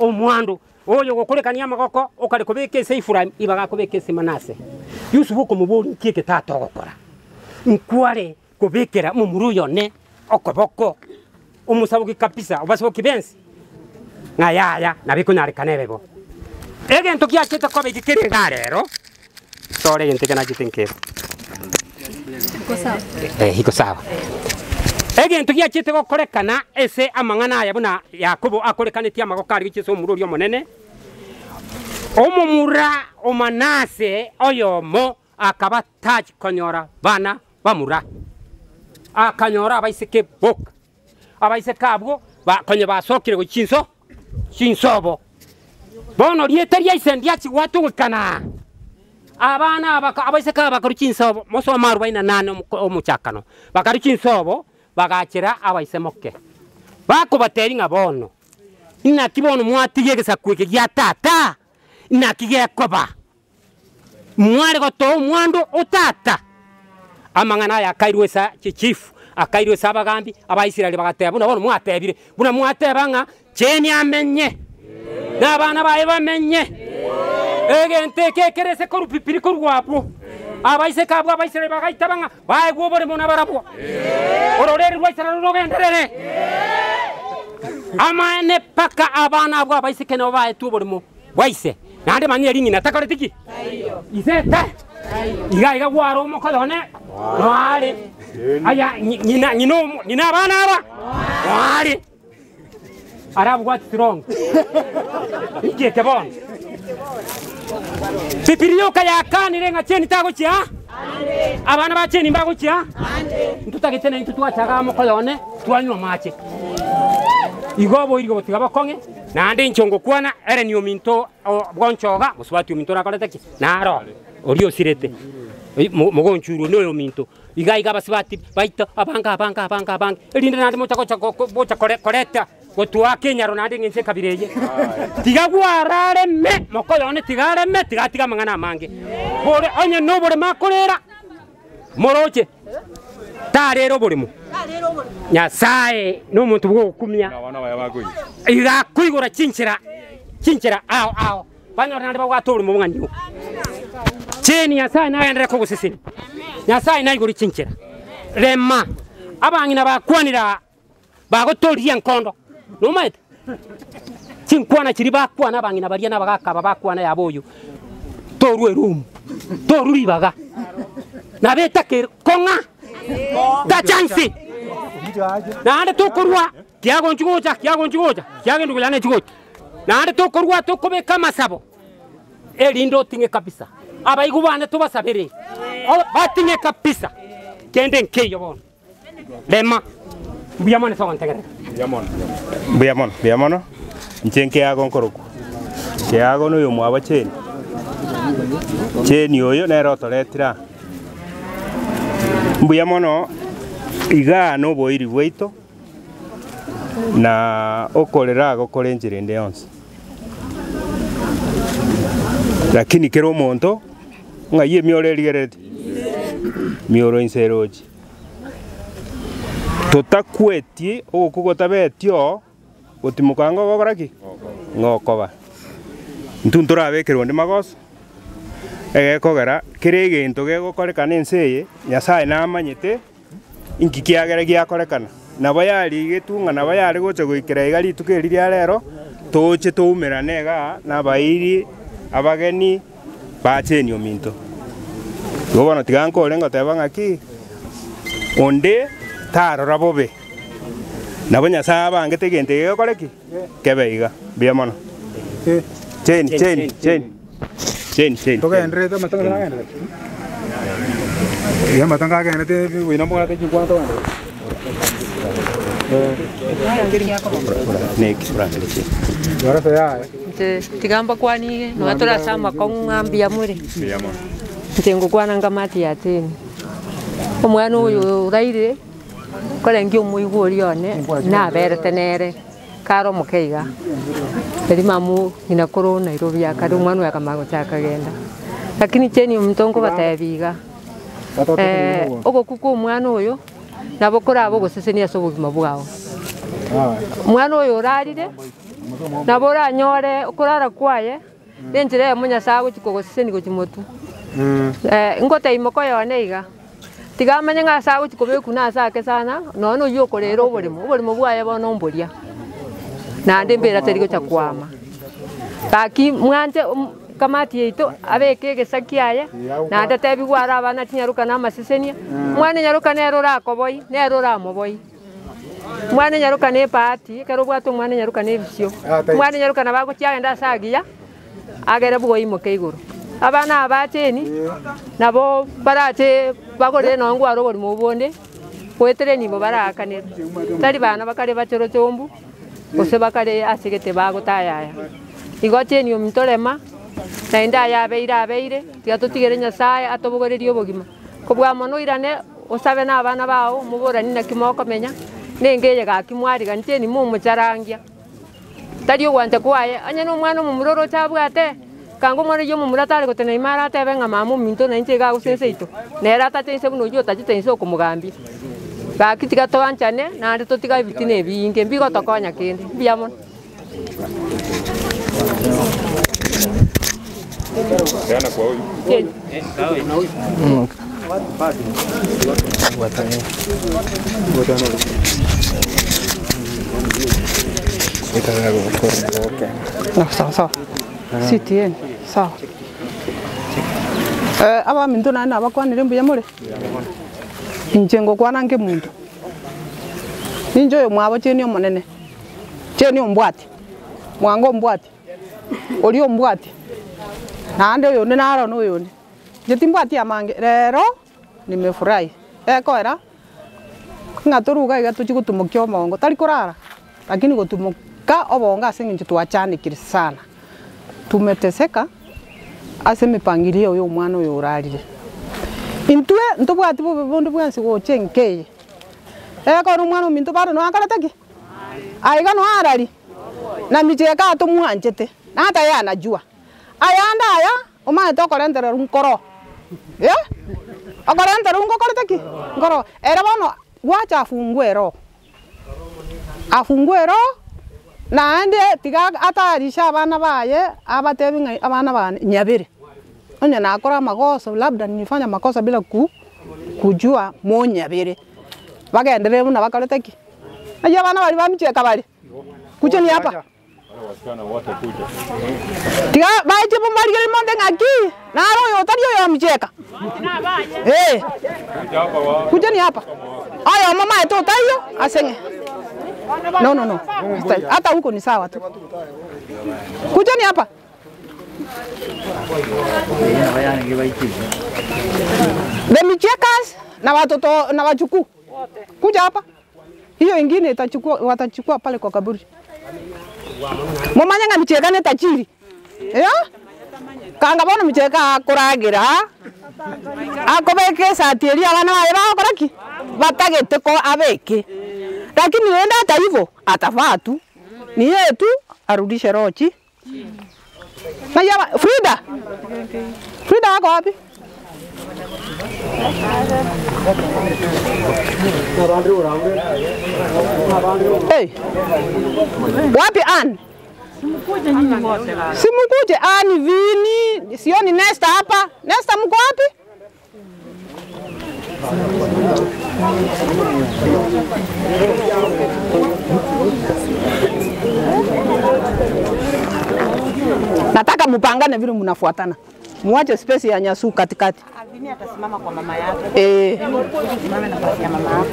omwando. Oyo ogokorekania amagoko okare kobeka ase Efraimu, ibaga akobeka ase Manase. Yusufu okomoboria, Nki eke tata ogokora? Nkware kobekera omomura oyo one okoboko, omosaboki kabisa, obasaboki bensi, ng'a yaya, nabo ekonyarekana ebe bo. Egento giachete koba eke kere igaa rero, tore egento eke nachete nkebe. Eh, iko sawa. Egento giachete gokorekana ase amang'ana aya buna Yakobo akorekanetie amagoko aria gochia ase omomura oria omonene, omomura o Manase oyomo akaba tachi konyora bana bamura, akanyora abaiseke boka. Abaiseke abwo konya basokire gochia chinso chinsobo. Bono rieta ria ise ndiachigwatwe goikana aa. Abana aba abaiseke aba bakarua chinsobo, mosome arobaini na nane omochakano, bakarua chinsobo bagachera abaise moke, bakobatebia ng'a bono, inaki bono mwatiga egesaku eke gia tata? Inaki gekoba? Mware gotoa omwando o tata. Amang'ana aya akairwa ase chichifu, akairwa ase abagambi, Abaisraeli bagateba, Buna bono mwatebire, buna mwateba ng'a Cheni amenye, na abana baye bamenye, egento eke ekere ase korwa pipiri korwa abwo. Abaiseke abwo Abaisraeli bagaitaba ng'a baegwe oboremo nabarabwo. Ororeri rwa Israeli rogenderere. Amaene mpaka abana abwo abaiseke nabo baetwe oboremo bwa ise. Naende manya eri ng'ina takoreti ki? Ise ta iga iga gware omokoyo one noare aya ng'ina ng'ina omo ng'ina abana aba noare arabwati strong inki eke bono Bibilia yoka yakanire ng'a cheni tagochia aa abana ba cheni mbagochia aa ntotagete naintwe twachaga omokoyo one twanywa amache igo oboiri obo tiga bokong'e. Naende inche ngokwana, ere niominto bw'onchoga, mosubati ominto orakorete ki? Naro oria osirete, mogonchurwe noyominto. Iga iga abasubati baito abange abange abange abange, erinde naende mocha gocha gocha koreta gotoaka enyaro naende ng'a inse ekabira eye. Tiga gwarareme, mokoyo one tiga areme, tiga atige amang'ana amange. Bore onye noboremo akorera, moroche. Tarera oborimo. Nyasae nomonto bw'ogokumia, iga akoigora chinchera chinchera ao ao, banyore naende babwate oborimo bong'ani oo. Cheni Nyasae nagenderere kogosesenia, Nyasae naigore chinchera. Rema, abang'ina bakwanire aa, bagotoririe enkondo, nomaete? Chinkwana chiria bakwana abang'ina baria na abagaka aba bakwana yaba oyo, torwa eroom, torwa ribaga, nabo etakeire kong'a tacha nse, naende tokorwa kiagonchi gocha kiagonchi gocha kiagenda gocha nechi gocha, naende tokorwa tokobeka amasabo. Erinde oting'e kabisa. Abaigwa bane tobasabere, bating'e kabisa, kende nkeiyo bono. Rema. Mbuya mono ase ogontegerera. Mbuya mono, mbuya mono. Inche nkeago nkorokwa. Keago noyo omwabo Jane. Jane oyo nere otoretire aa. Mbuya mono igaa noboiri bwaito na okorera agokora enchera ende yonsi. Lakini kera omonto ng'ai emioro erigereretie? Emioro inse eroche. Totakweti ogokwa gotabeti oo, gotimoka ngogokora ki? Ngokoba. Intwe ntorabekerwe onde magoso, egekogera kera egento gegokorekana ense eye, Nyasaye namanyete inki kiagera giakorekana. Nabo yarigetwe ng'a nabo yare gocha goikera iga rituko eri ria rero, toche toumerane igaa na abairi, abageni, bache ominto. Igo bono tiga nkore ngoteba ng'aki, onde tarora bobe, nabo Nyasae abangete egento eke gekore ki? Kebe iga. Mbuya mono. Cheni, cheni, cheni. Cheni, cheni. Togendererete amatanga nagendererete. Ee amatanga agendererete boina mbwate chinkwana togendererete. Neki, orangere cheni. Barasa yaye. Inche tiga mbakwanie nonya tore ase amakong'u ng'a mbuya more. Mbuya mono. Inche ngokwana nkamati ya cheni, omwana oyo oraire korenge omoigwa oria one naberete nere kare omoke iga, erio mama ng'ina korwa Nairobi akare omwana oyo akamanya gochaka kogenda. Lakini cheni omonto nkobatebia iga, ogokwa kwa omwana oyo nabo korabe ogosesenia ase obogima bwao. Omwana oyo orarire, nabo oranyore okorara kwaye. Nenchera eyemo Nyasae agochia kogosesenia gochia motwe. Ngotebia moka one iga, tiga amanye ng'a ase agochia kobekwa nase ake sana, nonya na oyio okorera oboremo, oboremo bwaye bono mboria, naende embera teri gocha kwama. Gaki mwanche kamati yaito abeke egesa kiaye, naende atebiwe are abana chinyaroka na amasesenia, omwana enyaroka nere orakoboi, nere oramoboi. Omwana enyaroka na ebahati, ekero obwate omwana enyaroka na ebisio, omwana enyaroka nabo agochia agende ase agiya, agere bwoimoke igoro. Abana aba bacheni, nabo barache bagorere nonye ngware oborimo obo bonde, goetera enibo baraakanere. Tari bana bakare bachorochombu, gose bakare ase egete bagotayaya. Igo cheni ominto rema, naende aya abeire abeire, tiga totigere Nyasaye atobogorerie obogima. Kobua mono oirane osabe nabana bao, moboranie naki mokomenya, nenge eye gaki mwariganitie nimomocharangia. Tari ogwancha kwaye, onye nomwana omomura oroche abwate, kanga omwana oyio omomura tare gotenena ime aratebe ng'a mama ominto na inche iga agose inse yaito, nere atache inse buna oyio otachete inse okomogambia. Gaki tiga toanchane, naende totige ebitina ebinge, mbigotokonya kende. Mbuya mono. Sawa sawa. CTN, sawa. Abaminto naende nabakwanire mbuya more? Inche ngokwana nkemonto, ninche oyomwabo cheni omonene. Cheni ombwate, mwango ombwate, oria ombwate, naende oyonde naro na oyonde. Inche timbwati amange, rero nimefurahi, ekoera ng'a toruga iga tochie gotumokia omongo, tari korara, lakini gotumoka obongo ase eng'encho twachandekire sana. Tumeteseka ase emipangilio ya omwana oyo orarire. Intwe ntobwati bobe bonde bwensi gocha enka eye, ekero omwana ominto bado noakorete ki? Aiga noe arari, na micheka atomwanchete, na hata yeye anajua. Ayande aya, omanyete okorentererwa nkoro, eh, okorentererwa ngokorete ki? Nkoro. Ere bono gwacha afungue eroho, afungue eroho, naende tiga atayarishe abana baye, abatebi ng'a abana bane nyabere, onye nakora amagoso labda nilifanya makosa bila ku kujua monyabere, bagenderere buna bakorete ki? Ayio abana baria bamicheka bare, kucheni hapa. Tiga bache barigererie monto ng'aki, naro oyo otari oyo omicheka. Eh, kucheni hapa. Oyomo maete otaiyo ase ng'e. No, no, no. Hata huko ni sawa tu. Kucheni hapa. The michekas na watoto na wajukuu. Kuja hapa. Hiyo ingine itachukua watachukua pale kwa kaburi. Mumanye nga micheka ne tajiri. Yeah? Kanga bono micheka akuragira. Akobeke esati eria abana baye bagokora ki? Batagete ko abeke. Lakini enda hata hivyo atavaa tu. Ni yeye tu arudishe roho chi. Na yawa Frida. Frida wako wapi? Hey. Wapi Ann? Simukuje Ann Vini, sioni Nesta hapa. Nesta mko wapi? Nataka mupangane vile mnafuatana. Muache space ya Nyasu katikati. Vini atasimama kwa mama yake. Eh. Simame nafasi ya mama yako.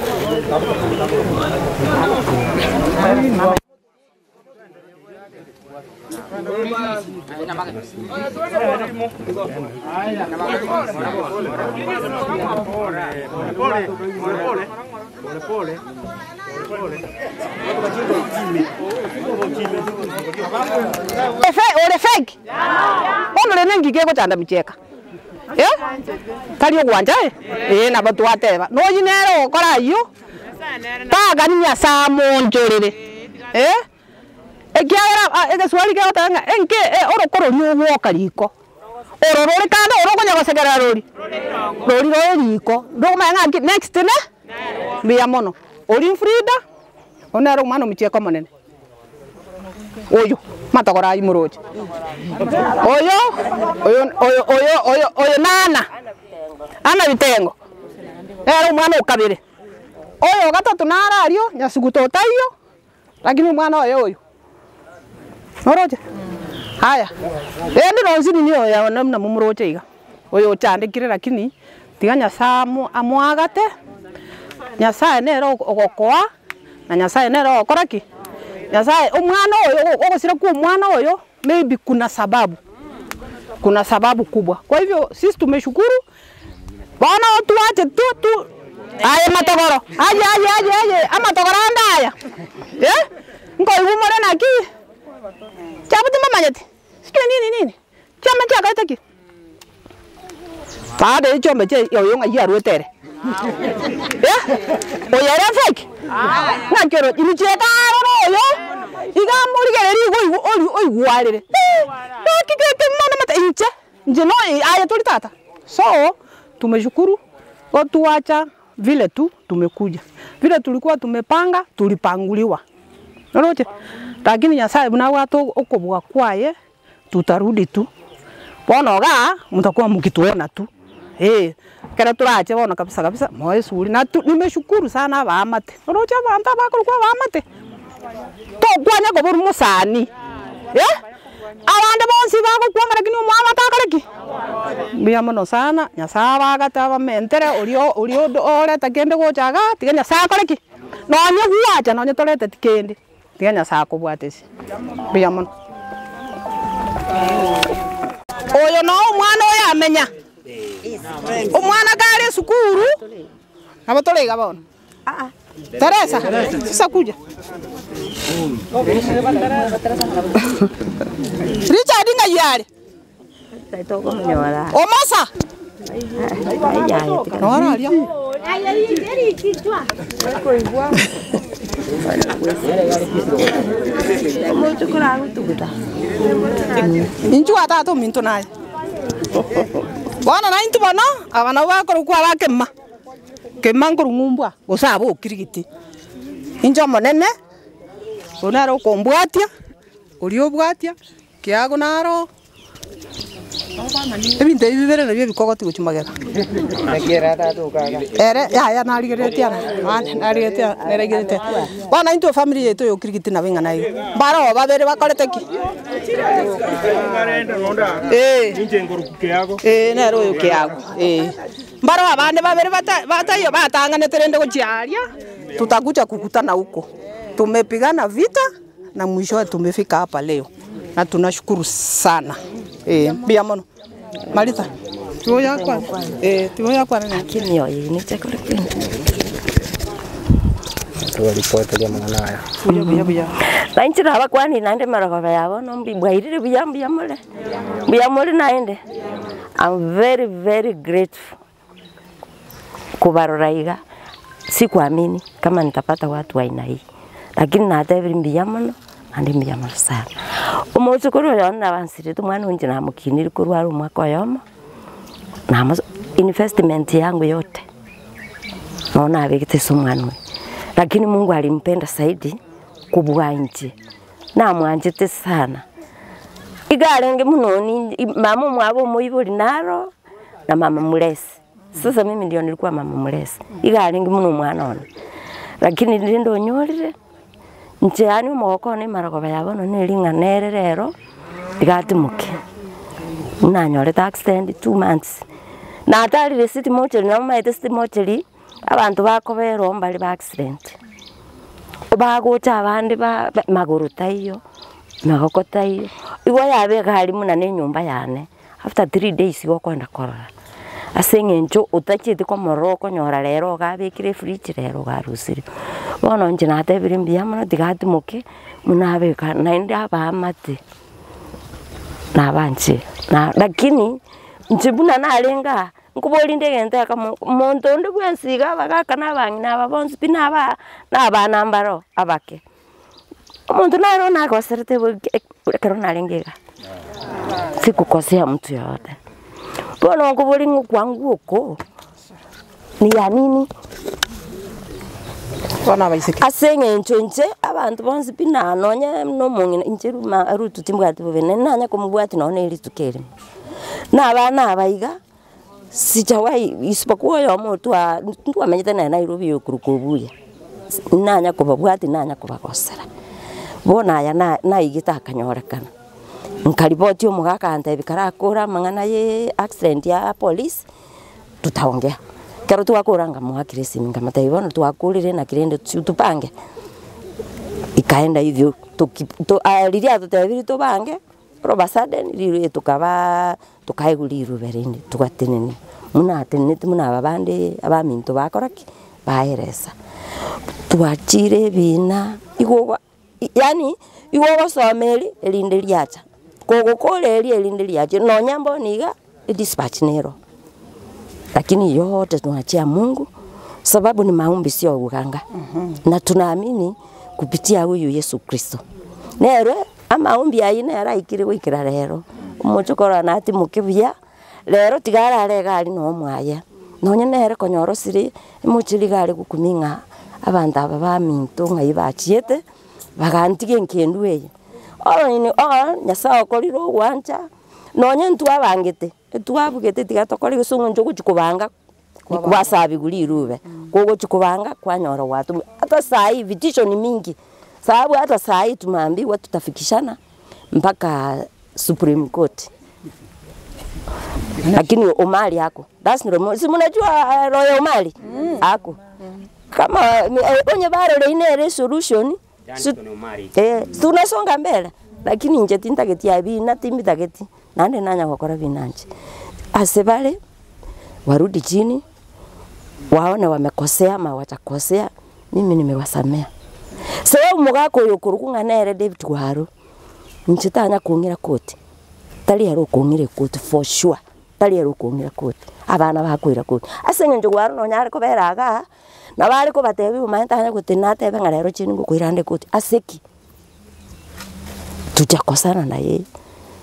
Efe, ore fake. Bono rene ngige gochanda micheka. Eh? Tari ogwanja eh? Eh nabo twateba. Noyi nere ogokora ayio. Taga ni Nyasaye monjorere. Eh? Ekiagera egeswali kegoteba ng'a enke orokoro riogwoka riko. Oro rore kando oro okonya gosekerera rori. Rori roe riko. Ndokomanya ng'a next ne? Mbuya mono. Ori Frida, onere omwana omochieka omonene. Oyo matogora ayi moroche. Oyo oyo oyo oyo oyo oyo nana. Ana bitengo. Ere omwana okabere. Oyo gatatu narario nyasuguta otaiyo lakini omwana oyo oyo. Noroche? Haya. Endi nonsi nini oyo namna mumuroche iga. Oyo ochandekire lakini tiga Nyasaye amwagate. Nyasaye nere ogokoa na Nyasaye nere ogokora ki? Nyasaye omwana oyo ogosira kwa omwana oyo maybe kuna sababu. Kuna sababu kubwa. Kwa hivyo sisi tumeshukuru. Bwana tuache tu tu aya matogoro. Aye aye aye aye amatogoro anda aya. Eh? Nkoigumore naki? Chabuti mamanyete. Sijui nini nini. Chama chakaita ki? Baada ya chombe che yoyo ng'ai arwetere. Eh? Oyere fake. Ng'akero imicheka aroro oyo. Iga morigereri igo oigwarire. Nakigete mana mata inche. Nje no aya tuli tata. So tumeshukuru watuacha vile tu tumekuja. Vile tulikuwa tumepanga tulipanguliwa. Noroche. Lakini Nyasaye buna watu okobwa kwaye tutarudi tu. Bono ga mtakuwa mkituona tu. Eh, kera turache bono kabisa kabisa moyo suri na tu, nimeshukuru sana abamate. Noroche abantu abakorokwa abamate. Tokwanya kobora musani. Eh? Abande bonsi bagokwanga lakini omwamate akoreki. Mbuya mono sana Nyasaye abagate abamentere orio orio oreta kende gochaga tiga Nyasaye akoreki. Nonye gwacha nonye torete tikende. Tiga Nyasaye akobwate ase. Mbuya mono. Oyo no omwana oyo amenya. Omwana kare esukuru nabo toraiga bono. Teresa, sasa kuja. Richard ng'ai are? Omosa. Noraria. Inchu atatu minto naye. Bono na intu bono aba nabo bakorokwa abakema. Kema nkorung'umbwa gose aba okirigiti. Inche omonene oyo nere okombwatia oria obwatia kiago naro ebinto ebi bibere nabio ebikogoti gochia magega. Ere yaya narigereretie aro narigereretie aro narigereretie aro. Bono intwe efamiri yaito ya okirigiti nabo ing'ana iga. Mbaro babere bakorete ki? Eh. Eh nere oyo kiago eh. Mbaro abande babere bataiyo batang'anete rende gochia aria tutakuja kukutana huko. Tumepigana vita na mwishowe tumefika hapa leo na tunashukuru sana. Eh, mbuya mono. Maritha, tiga oyakwane, eh, tiga oyakwane naye. Buya buya buya. Nainche nabakwanire naende marogoba ya bono mbi bwairire buya mbuya more, mbuya more naende. I'm very very grateful kobarora iga, sikuamini kama nitapata watu wa aina hii, lakini natebire mbuya mono naende mbuya mono sana. Omochokoro oyo one nabansirete omwana oyo inche namokinire korwa are omwaka oyomo, namoso investment yangu yote nonya nabegete ase omwana oyo, lakini Mungu alimpenda zaidi kobua inche, namwanchete sana. Iga arenge muno ni mama omwabo omoibori naro, na mama mlezi. Sasa mimi ndio nilikuwa mama mlezi, iga arenge muno omwana one, lakini rinde onyorire, inche yaani omogoko one emarogoba ya bono na ering'ana ere rero, tiga atimoke. Nanyorete accident 2 months, natarire city mortuary nabo omanyete city mortuary, abanto bakobera oo mbare ba accident. Bagocha abande ba magoro taiyo, magoko taiyo, igo yaba egari buna na enyomba yane, after 3 days igo okoenda korora. Ase eng'encho otacheti komorora okonyora rero iga abekire efridge rero iga arusire. Bono inche natebire mbuya mono tiga atimoke, buna abeka naende abaamate, nabanchire na lakini inche buna narenge aa, nkoborinde egento ekemo, monto onde bwensi iga abagaka na abang'ina aba bonsi pi naba na abana mbaro abake. Omonto naro nagoserete ekero narenge iga, sikukosea mtu yoyote. Bono nkobori ng'a okwangu oko ni ya nini? Bono abaiseke. Ase eng'encho inche abanto bonsi pi na nonye na omong'ina inche ruma Rutu timbwati bobe nere nanye komobwati nonye na erituko erimo. Na abana aba iga, sijawahi isipokuwa oyomo otwa ntwamenyete nere Nairobi okorokwa Obuya, nanya kobabwati nanya kobagosera. Bono aya na naigete akanyorekana, nkaripoti omogaka akantebia karakore amang'ana ye accident ya police, tutaongea. Ekero twakora nkamoakera esimi nkamotebia bono twakorire naki rende si tupange. Ikaenda hivyo toki to riria atotebirie tobange, all of a sudden rirorio tokabaa tokaegwa riruba rinde togatenenia, buna ateneneti buna aba bande abaminto bakora ki? Baeresa. Twachire ebina, igo ogo yaani igo ogosoma eri, erinde riacha, kogokora eri erinde riacha, nonya mbono iga, edispatch nero. Lakini yote tunachia Mungu sababu ni maombi sio uganga, na tunaamini kupitia huyu Yesu Kristo. Nere amaombi ayio nere aikire goikera rero, omochokoro natimoke buya, rero tiga arare iga aria na omwaye, nonye nere konyora osire, emochie riga are gokumia ng'a abanto aba baminto ng'ai bachiete, bagantiga enkendu eye. All in all, Nyasaye okorire ogwancha, nonye ntwabangete, etwabugete tiga tokore gose eng'encho ogochi kobanga kwasabiwa rirube, kogochi kobanga kwanyora gwatomwa hata sai vitisho ni mingi, sababu hata sai tumeambiwa tutafikishana mpaka Supreme Court. Lakini Omari ako that's no si mnajua Roy Omari ako kama onye barore ine resolution si, tunasonga mbele lakini inche tintageti abina timbitageti naende nanya gokora binanche ase bare warudi chini waone wamekosea ama watakosea, mimi nimewasamea. Sababu omogaka oyo okorokwa ng'a nere David Waru, inche tanya kong'ira koti, tari ere okong'ira ekoti for sure, tari ere okong'ira koti, abana bakoira koti. Ase eng'encho Waru nonya are kobera igaa, nabo are kobatebia omanye tanya gotenena natebe ng'a rero chini ngokoira ande koti, ase ki? Tujakosana na yeye,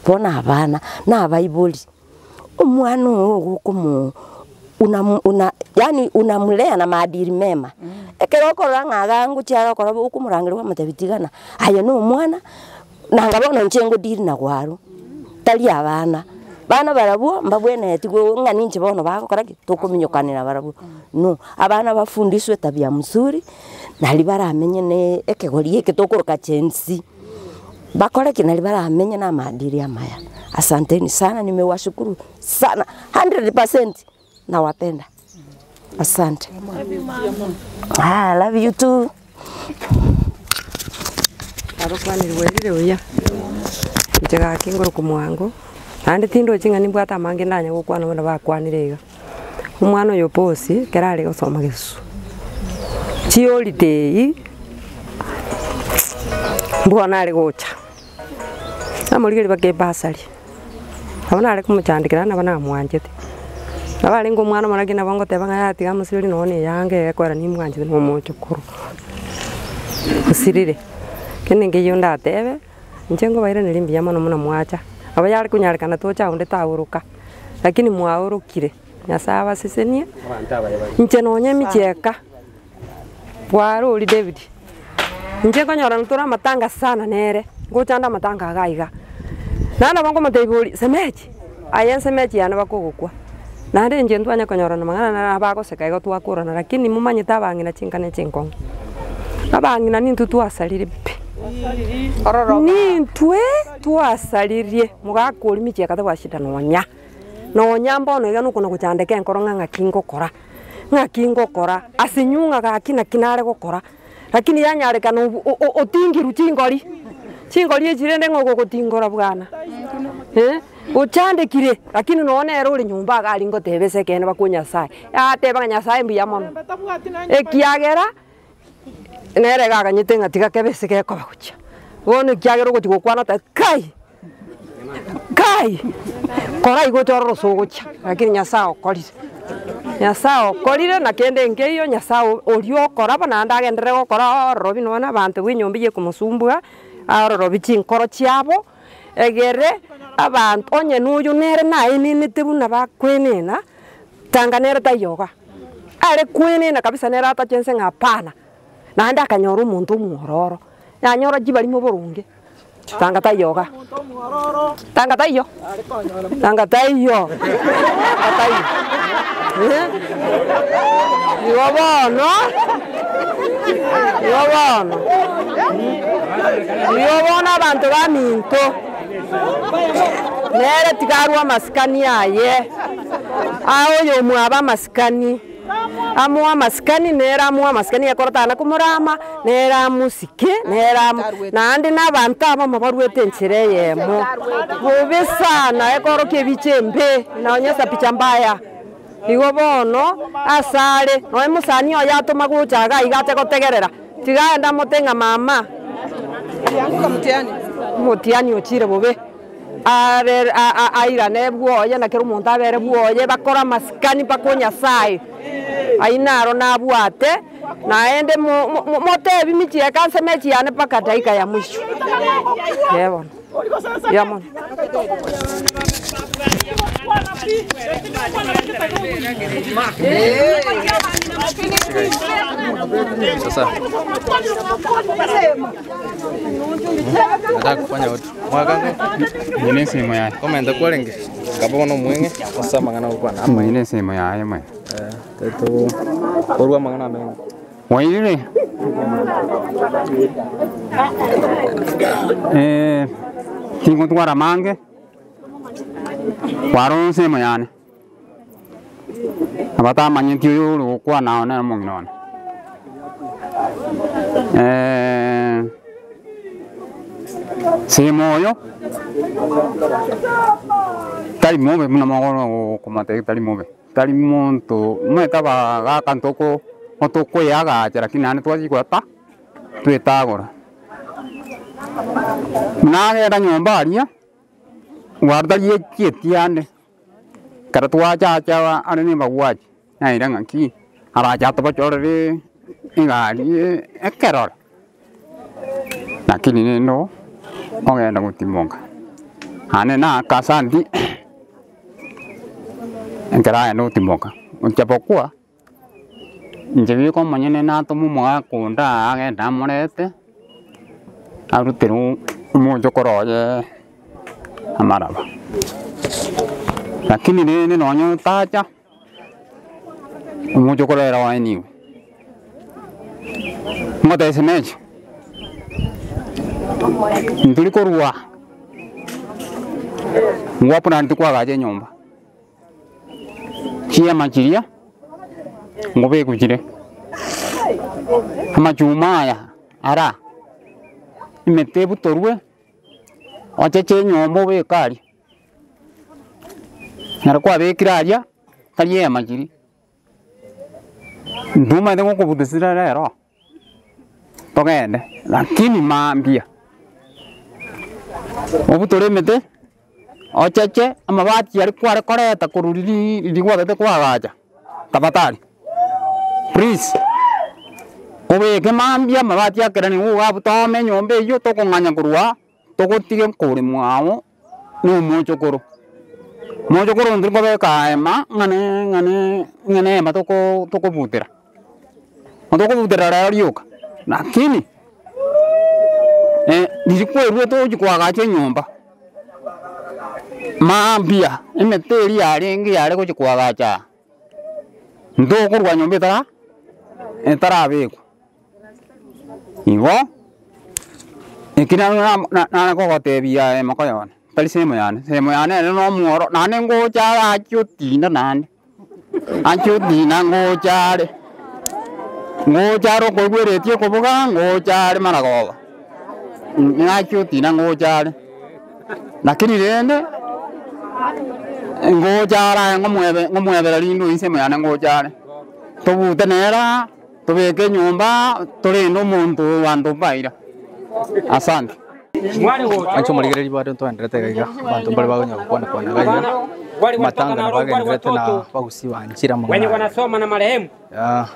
bono abana, na abaibori, omwana oyo ogokomo una una yaani unamlea na maadili mema. Ekero okorora ng'a iga ngochia are okora okomorangeria kwamotebia tigana, aye na omwana, nanga bono inche ngodeal na gwaru, tari abana. Bana barabwo mbabwenereti ng'a ninche bono bagokora ki? Tokominyokanera barabwo, no. Abana bafundishwe tabia mzuri, nari baramenye na ekegori eke tokoroka Gen Z. Bakore ki? Nari baramenye na amaadili amaya. Asanteni sana, nimewashukuru sana 100% nawapenda. Asante. Ah, love you too. Abakwanire bwerire buya, inche gaki ngoroka omwango, Naende tindochi ng'a nimbwate amange ndanye gokwana buna bakwanire iga. Omwana oyo bosi ekero are gosoma gesusu, chiholiday eyio, mbono are gocha, namorigereria mpaka ebasari, nabo nare komochandekera nabo namwanchete. Nabo arenge omwana omoraki nabo ngoteba ng'a yaya tiga amosiberi nonye na eyanga eye ekorera nimwanchete na omochokoro, osirire. Kende nkeiyo ndatebe. Inche nkobairaneria mbuya mono buna mwacha, nabo yare konyarekana toche aonde taoroka, lakini mwaorokire, Nyasaye abasesenie, inche nonye emicheka bwarori David, inche nkonyorana tore amatanga sana nere, ngocha nde amatanga iga iga, naende nabo nkomotebia oria semeji, aye ensemeji yane bakogokwa, naende inche ntwanye konyorana mang'ana naro abagoseka igo twakorana lakini momanyete abang'ina chinkana echinkong'u, abang'ina nintwe twasarire pi, nintwe twasaririe mogaka oria micheka tabwati shida nonya, nonya mbono iga nokona gochandeka enkoro ng'a ng'aki ngokora, ng'aki ngokora, ase nywe ng'a gaki naki nare gokora. Lakini yanyarekana otingirwe chingori, chingori echi rende ng'a ogogotingora bwana eh, ochandekire lakini nonye nere ore nyomba iga aria ngoteba ase ekeene bakwo Nyasaye, ateba ng'a Nyasaye mbuya mono, ekiagera nere iga aganyete ng'a tiga kebe ase gekoba gochia. Bono ekiagera ogochia gokwana otebe kai, kai, kora igo oche orore ase ogochia, lakini Nyasaye okorire, Nyasaye okorire na kende nkeiyo Nyasaye oria okora bo naende agenderere gokora ororobi nonye na abanto bwa enyomba eye ekomosumbua, aororobi chinkoro chiabo, egere abanto onye na oyo nere naenenete buna bakoenena, tanga nere taiyo igaa, are koenena kabisa nere atache nse ng'a hapana, naende akanyora omonto omwororo, yanyora chibarimo boronge. Tanga taiyo iga, tanga taiyo, tanga taiyo, tanga taiyo eh, igo bono, igo bono, igo bono abanto baminto, nere tiga arwe amasikani aye, ae oyomwabo amasikani. Amoe amasikani, nere amoe amasikani ekero tana komorama, nere amosike, nere amo naende na abanto abamo baruete enchera eyemo. Bobe sana ekorokia ebicha embe, inaonyesha picha mbaya. Igo bono, asare, nonye mosani oye atoma gocha iga iga ache gotegerera, tiga aende amote ng'a mama, omotiani ochire bobe. Are airane bwoye, na kera omonto abere bwoye, bakore amasikani mpaka o Nyasae. Ayio naro nabwate, naende motebi michieka ase emechi yane mpaka dakika ya mwisho. Ee bono, mbuya mono. Sasa nataka kufanya watu mwakango Eye nesemo yaye. Komenta kwarenge kaba bono omweng'e ase amang'ana ogokwana Eye nesemo yaye mwe. Teto korwa amang'ana ameng'e. Wairire? Eh, tingotwara mange, kwaro ensemo yane. Abatamanyeti oyo ore gokwana oo nere omong'ina one. Semo oyo, tari mobe buna mogoro komotebia tari mobe, tari monto omanyete abagaka ntoko tokoeagacha lakini naende twachia goeta twetagora. Nagenda nyomba aria, gwatarigetie ande. Ekero twachacha are nembagwachi, naira ng'aki, arache atobochorere egari ekerore, lakini rende oo ogenda gotimoka. Naende naaka asanti, ekero agenda gotimoka, ijapokuwa, inche bweka omonyene natoma omogaka onde aa agende amorete, arutere omochokoro oye amaraba. Lakini rende nonye otacha, omochokoro ere oeniwe, ngotebia shemeji, ntori korwa ngwapurani tikwagacha enyomba. Chiema chiria ngobekwa chire, amachuma aya ara, emete ebutorwe, ocheche enyomba obeke aria. Naro kwabekire aria, tari ema chiria, intwe omanyete gokobutisira rero, togende, lakini mambia, obutore emete, ocheche amabati aria kware koreta korwa riria riria gwatete koagacha, tafadhali please, obeke mambia amabati akere nigo iga toome enyomba eywo tokong'anya korwa aa. Togotige nkore mwao na omochokoro, mochokoro intwe nkobeka ema ng'a ng'a ng'a na ema toko tokobutera, tokobutera rero rioka, lakini riria kwerwete ogochia koagacha enyomba, mambia emete eria yarenge yare gochia koagacha aa, ntokorwa nyomba etara etarabekwa. Igo, eki naro nare kogotebia aye moka yone, tari sehemu yane, sehemu yane ere na omworo, naende ngocha are achie otinda naende, achie otinda ngocha are, ngocha are okoigwa eredio ekobuga, ngocha are maragoba, nachie otinda ngocha are, lakini rende, ngocha are aye ngomwebe ngomwebera rinde oywo ensemo yane ngocha are, tobute nere aa. Tobeke enyomba torende omonto oyo abanto mbaira. Asante. Anche omorigereria bado ntwaenderete iga iga, abanto mbare bakonya gokwana kwana iga iga, amatanga nabo agenderete na bagusi banchire amang'ana Wenye aya. wanasoma na marehemu. Yeah.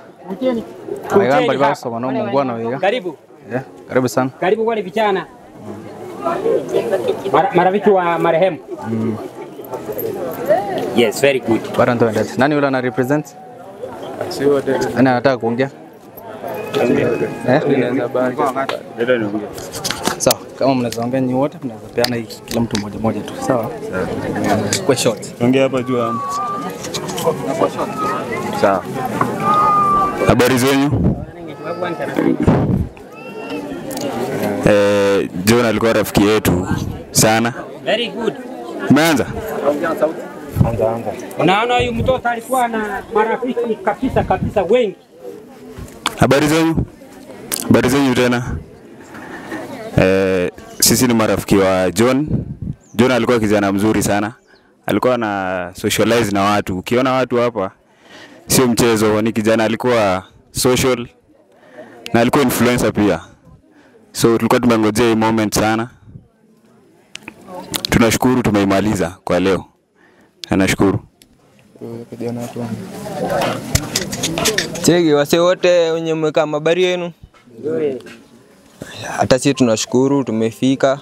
Abaiga mbari bagosoma na omongwana oyo iga. Karibu. Yeah, karibu sana. Karibu wale vijana. Marafiki wa marehemu. Yes, very good. Bado ntwaenderete. Nani yule ana represent? Nani anataka kuongea? Eh? Sawa, kama mnaweza ongea nyinyi wote mnaweza peana hii kila mtu mmoja mmoja tu. Sawa? Kwa short. Ongea hapa juu. Sawa. Habari zenyu? Eh, John alikuwa rafiki yetu sana. Very good. Umeanza? Unaona huyu mtoto alikuwa na marafiki kabisa kabisa wengi. Habari zenyu? Habari zenyu tena. Eh, sisi ni marafiki wa John. John alikuwa kijana mzuri sana. Alikuwa na socialize na watu. Ukiona watu hapa sio mchezo, ni kijana alikuwa social na alikuwa influencer pia. So tulikuwa tumengojea hii moment sana. Tunashukuru tumeimaliza kwa leo. Na nashukuru. Cheki wase wote wenye mmekaa mabari yenu, hata sisi tunashukuru tumefika,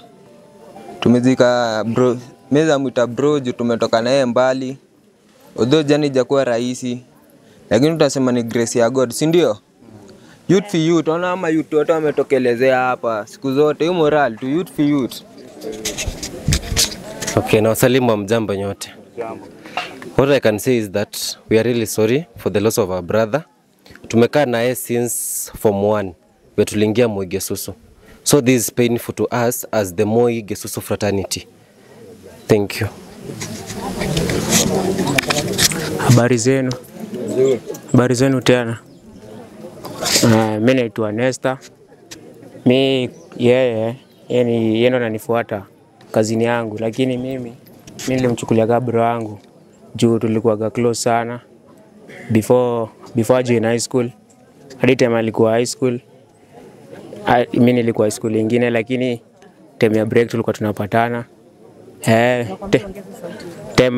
tumezika bro, meza mwita bro juu tumetoka naye mbali, although jani ijakuwa rahisi, lakini tutasema ni grace ya God, si ndio? Youth for youth, ona ama youth wote wametokelezea hapa siku zote, hiyo moral tu youth for youth. Okay, na wasalimu hamjambo nyote. What I can say is that we are really sorry for the loss of our brother. Tumekaa naye since form 1 where tuliingia Moi Gesusu. So this is painful to us as the Moi Gesusu fraternity. Thank you. Habari zenu. Habari zenu tena. Mi naitwa Nesta. Mi yeye yeye ndo ananifuata kazini yangu, lakini mimi mi nilimchukulia kama bro wangu juu tulikuwaga close sana before ajoin high school. Hadi time alikuwa high school, mi nilikuwa high school ingine, lakini time ya break tulikuwa tunapatana.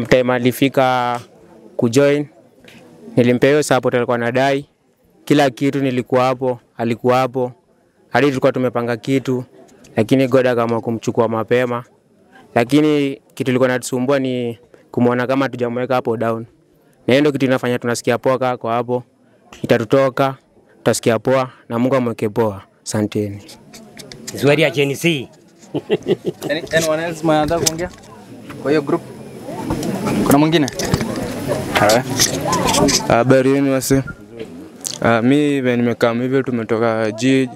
Time alifika kujoin nilimpea hiyo support alikuwa anadai kila kitu, nilikuwa hapo, alikuwa hapo, hadi tulikuwa tumepanga kitu, lakini God akaamua kumchukua mapema. Lakini kitu ilikuwa inatusumbua ni kumwona kama hatujamweka hapo down, na hiyo ndio kitu inafanya tunasikia poa kaa kwa hapo, itatutoka tutasikia poa na Mungu amweke poa. Asanteni. Swali ya Gen Z. Anyone else mwenye anataka kuongea? Kwa hiyo group? Kuna mwingine? Haya. Habari yenu wase. Mi venye nimekam hivyo tumetoka jiji.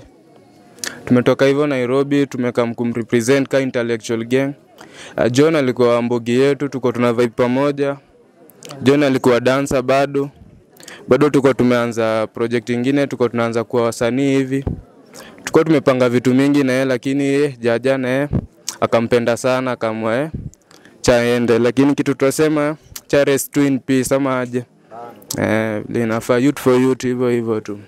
Tumetoka hivyo Nairobi, tumekam kumrepresent ka intellectual gang. John alikuwa mbogi yetu, tuko tuna vibe pamoja. John alikuwa dancer bado. Bado tuko tumeanza project ingine, tuko tunaanza kuwa wasanii hivi. Tuko tumepanga vitu mingi na yeye, lakini yeye jaja na yeye akampenda sana akaamua chaende, lakini kitu tutasema Wacha rest tu in peace ama aje? Eh, vile inafaa youth for youth hivyo hivyo tu.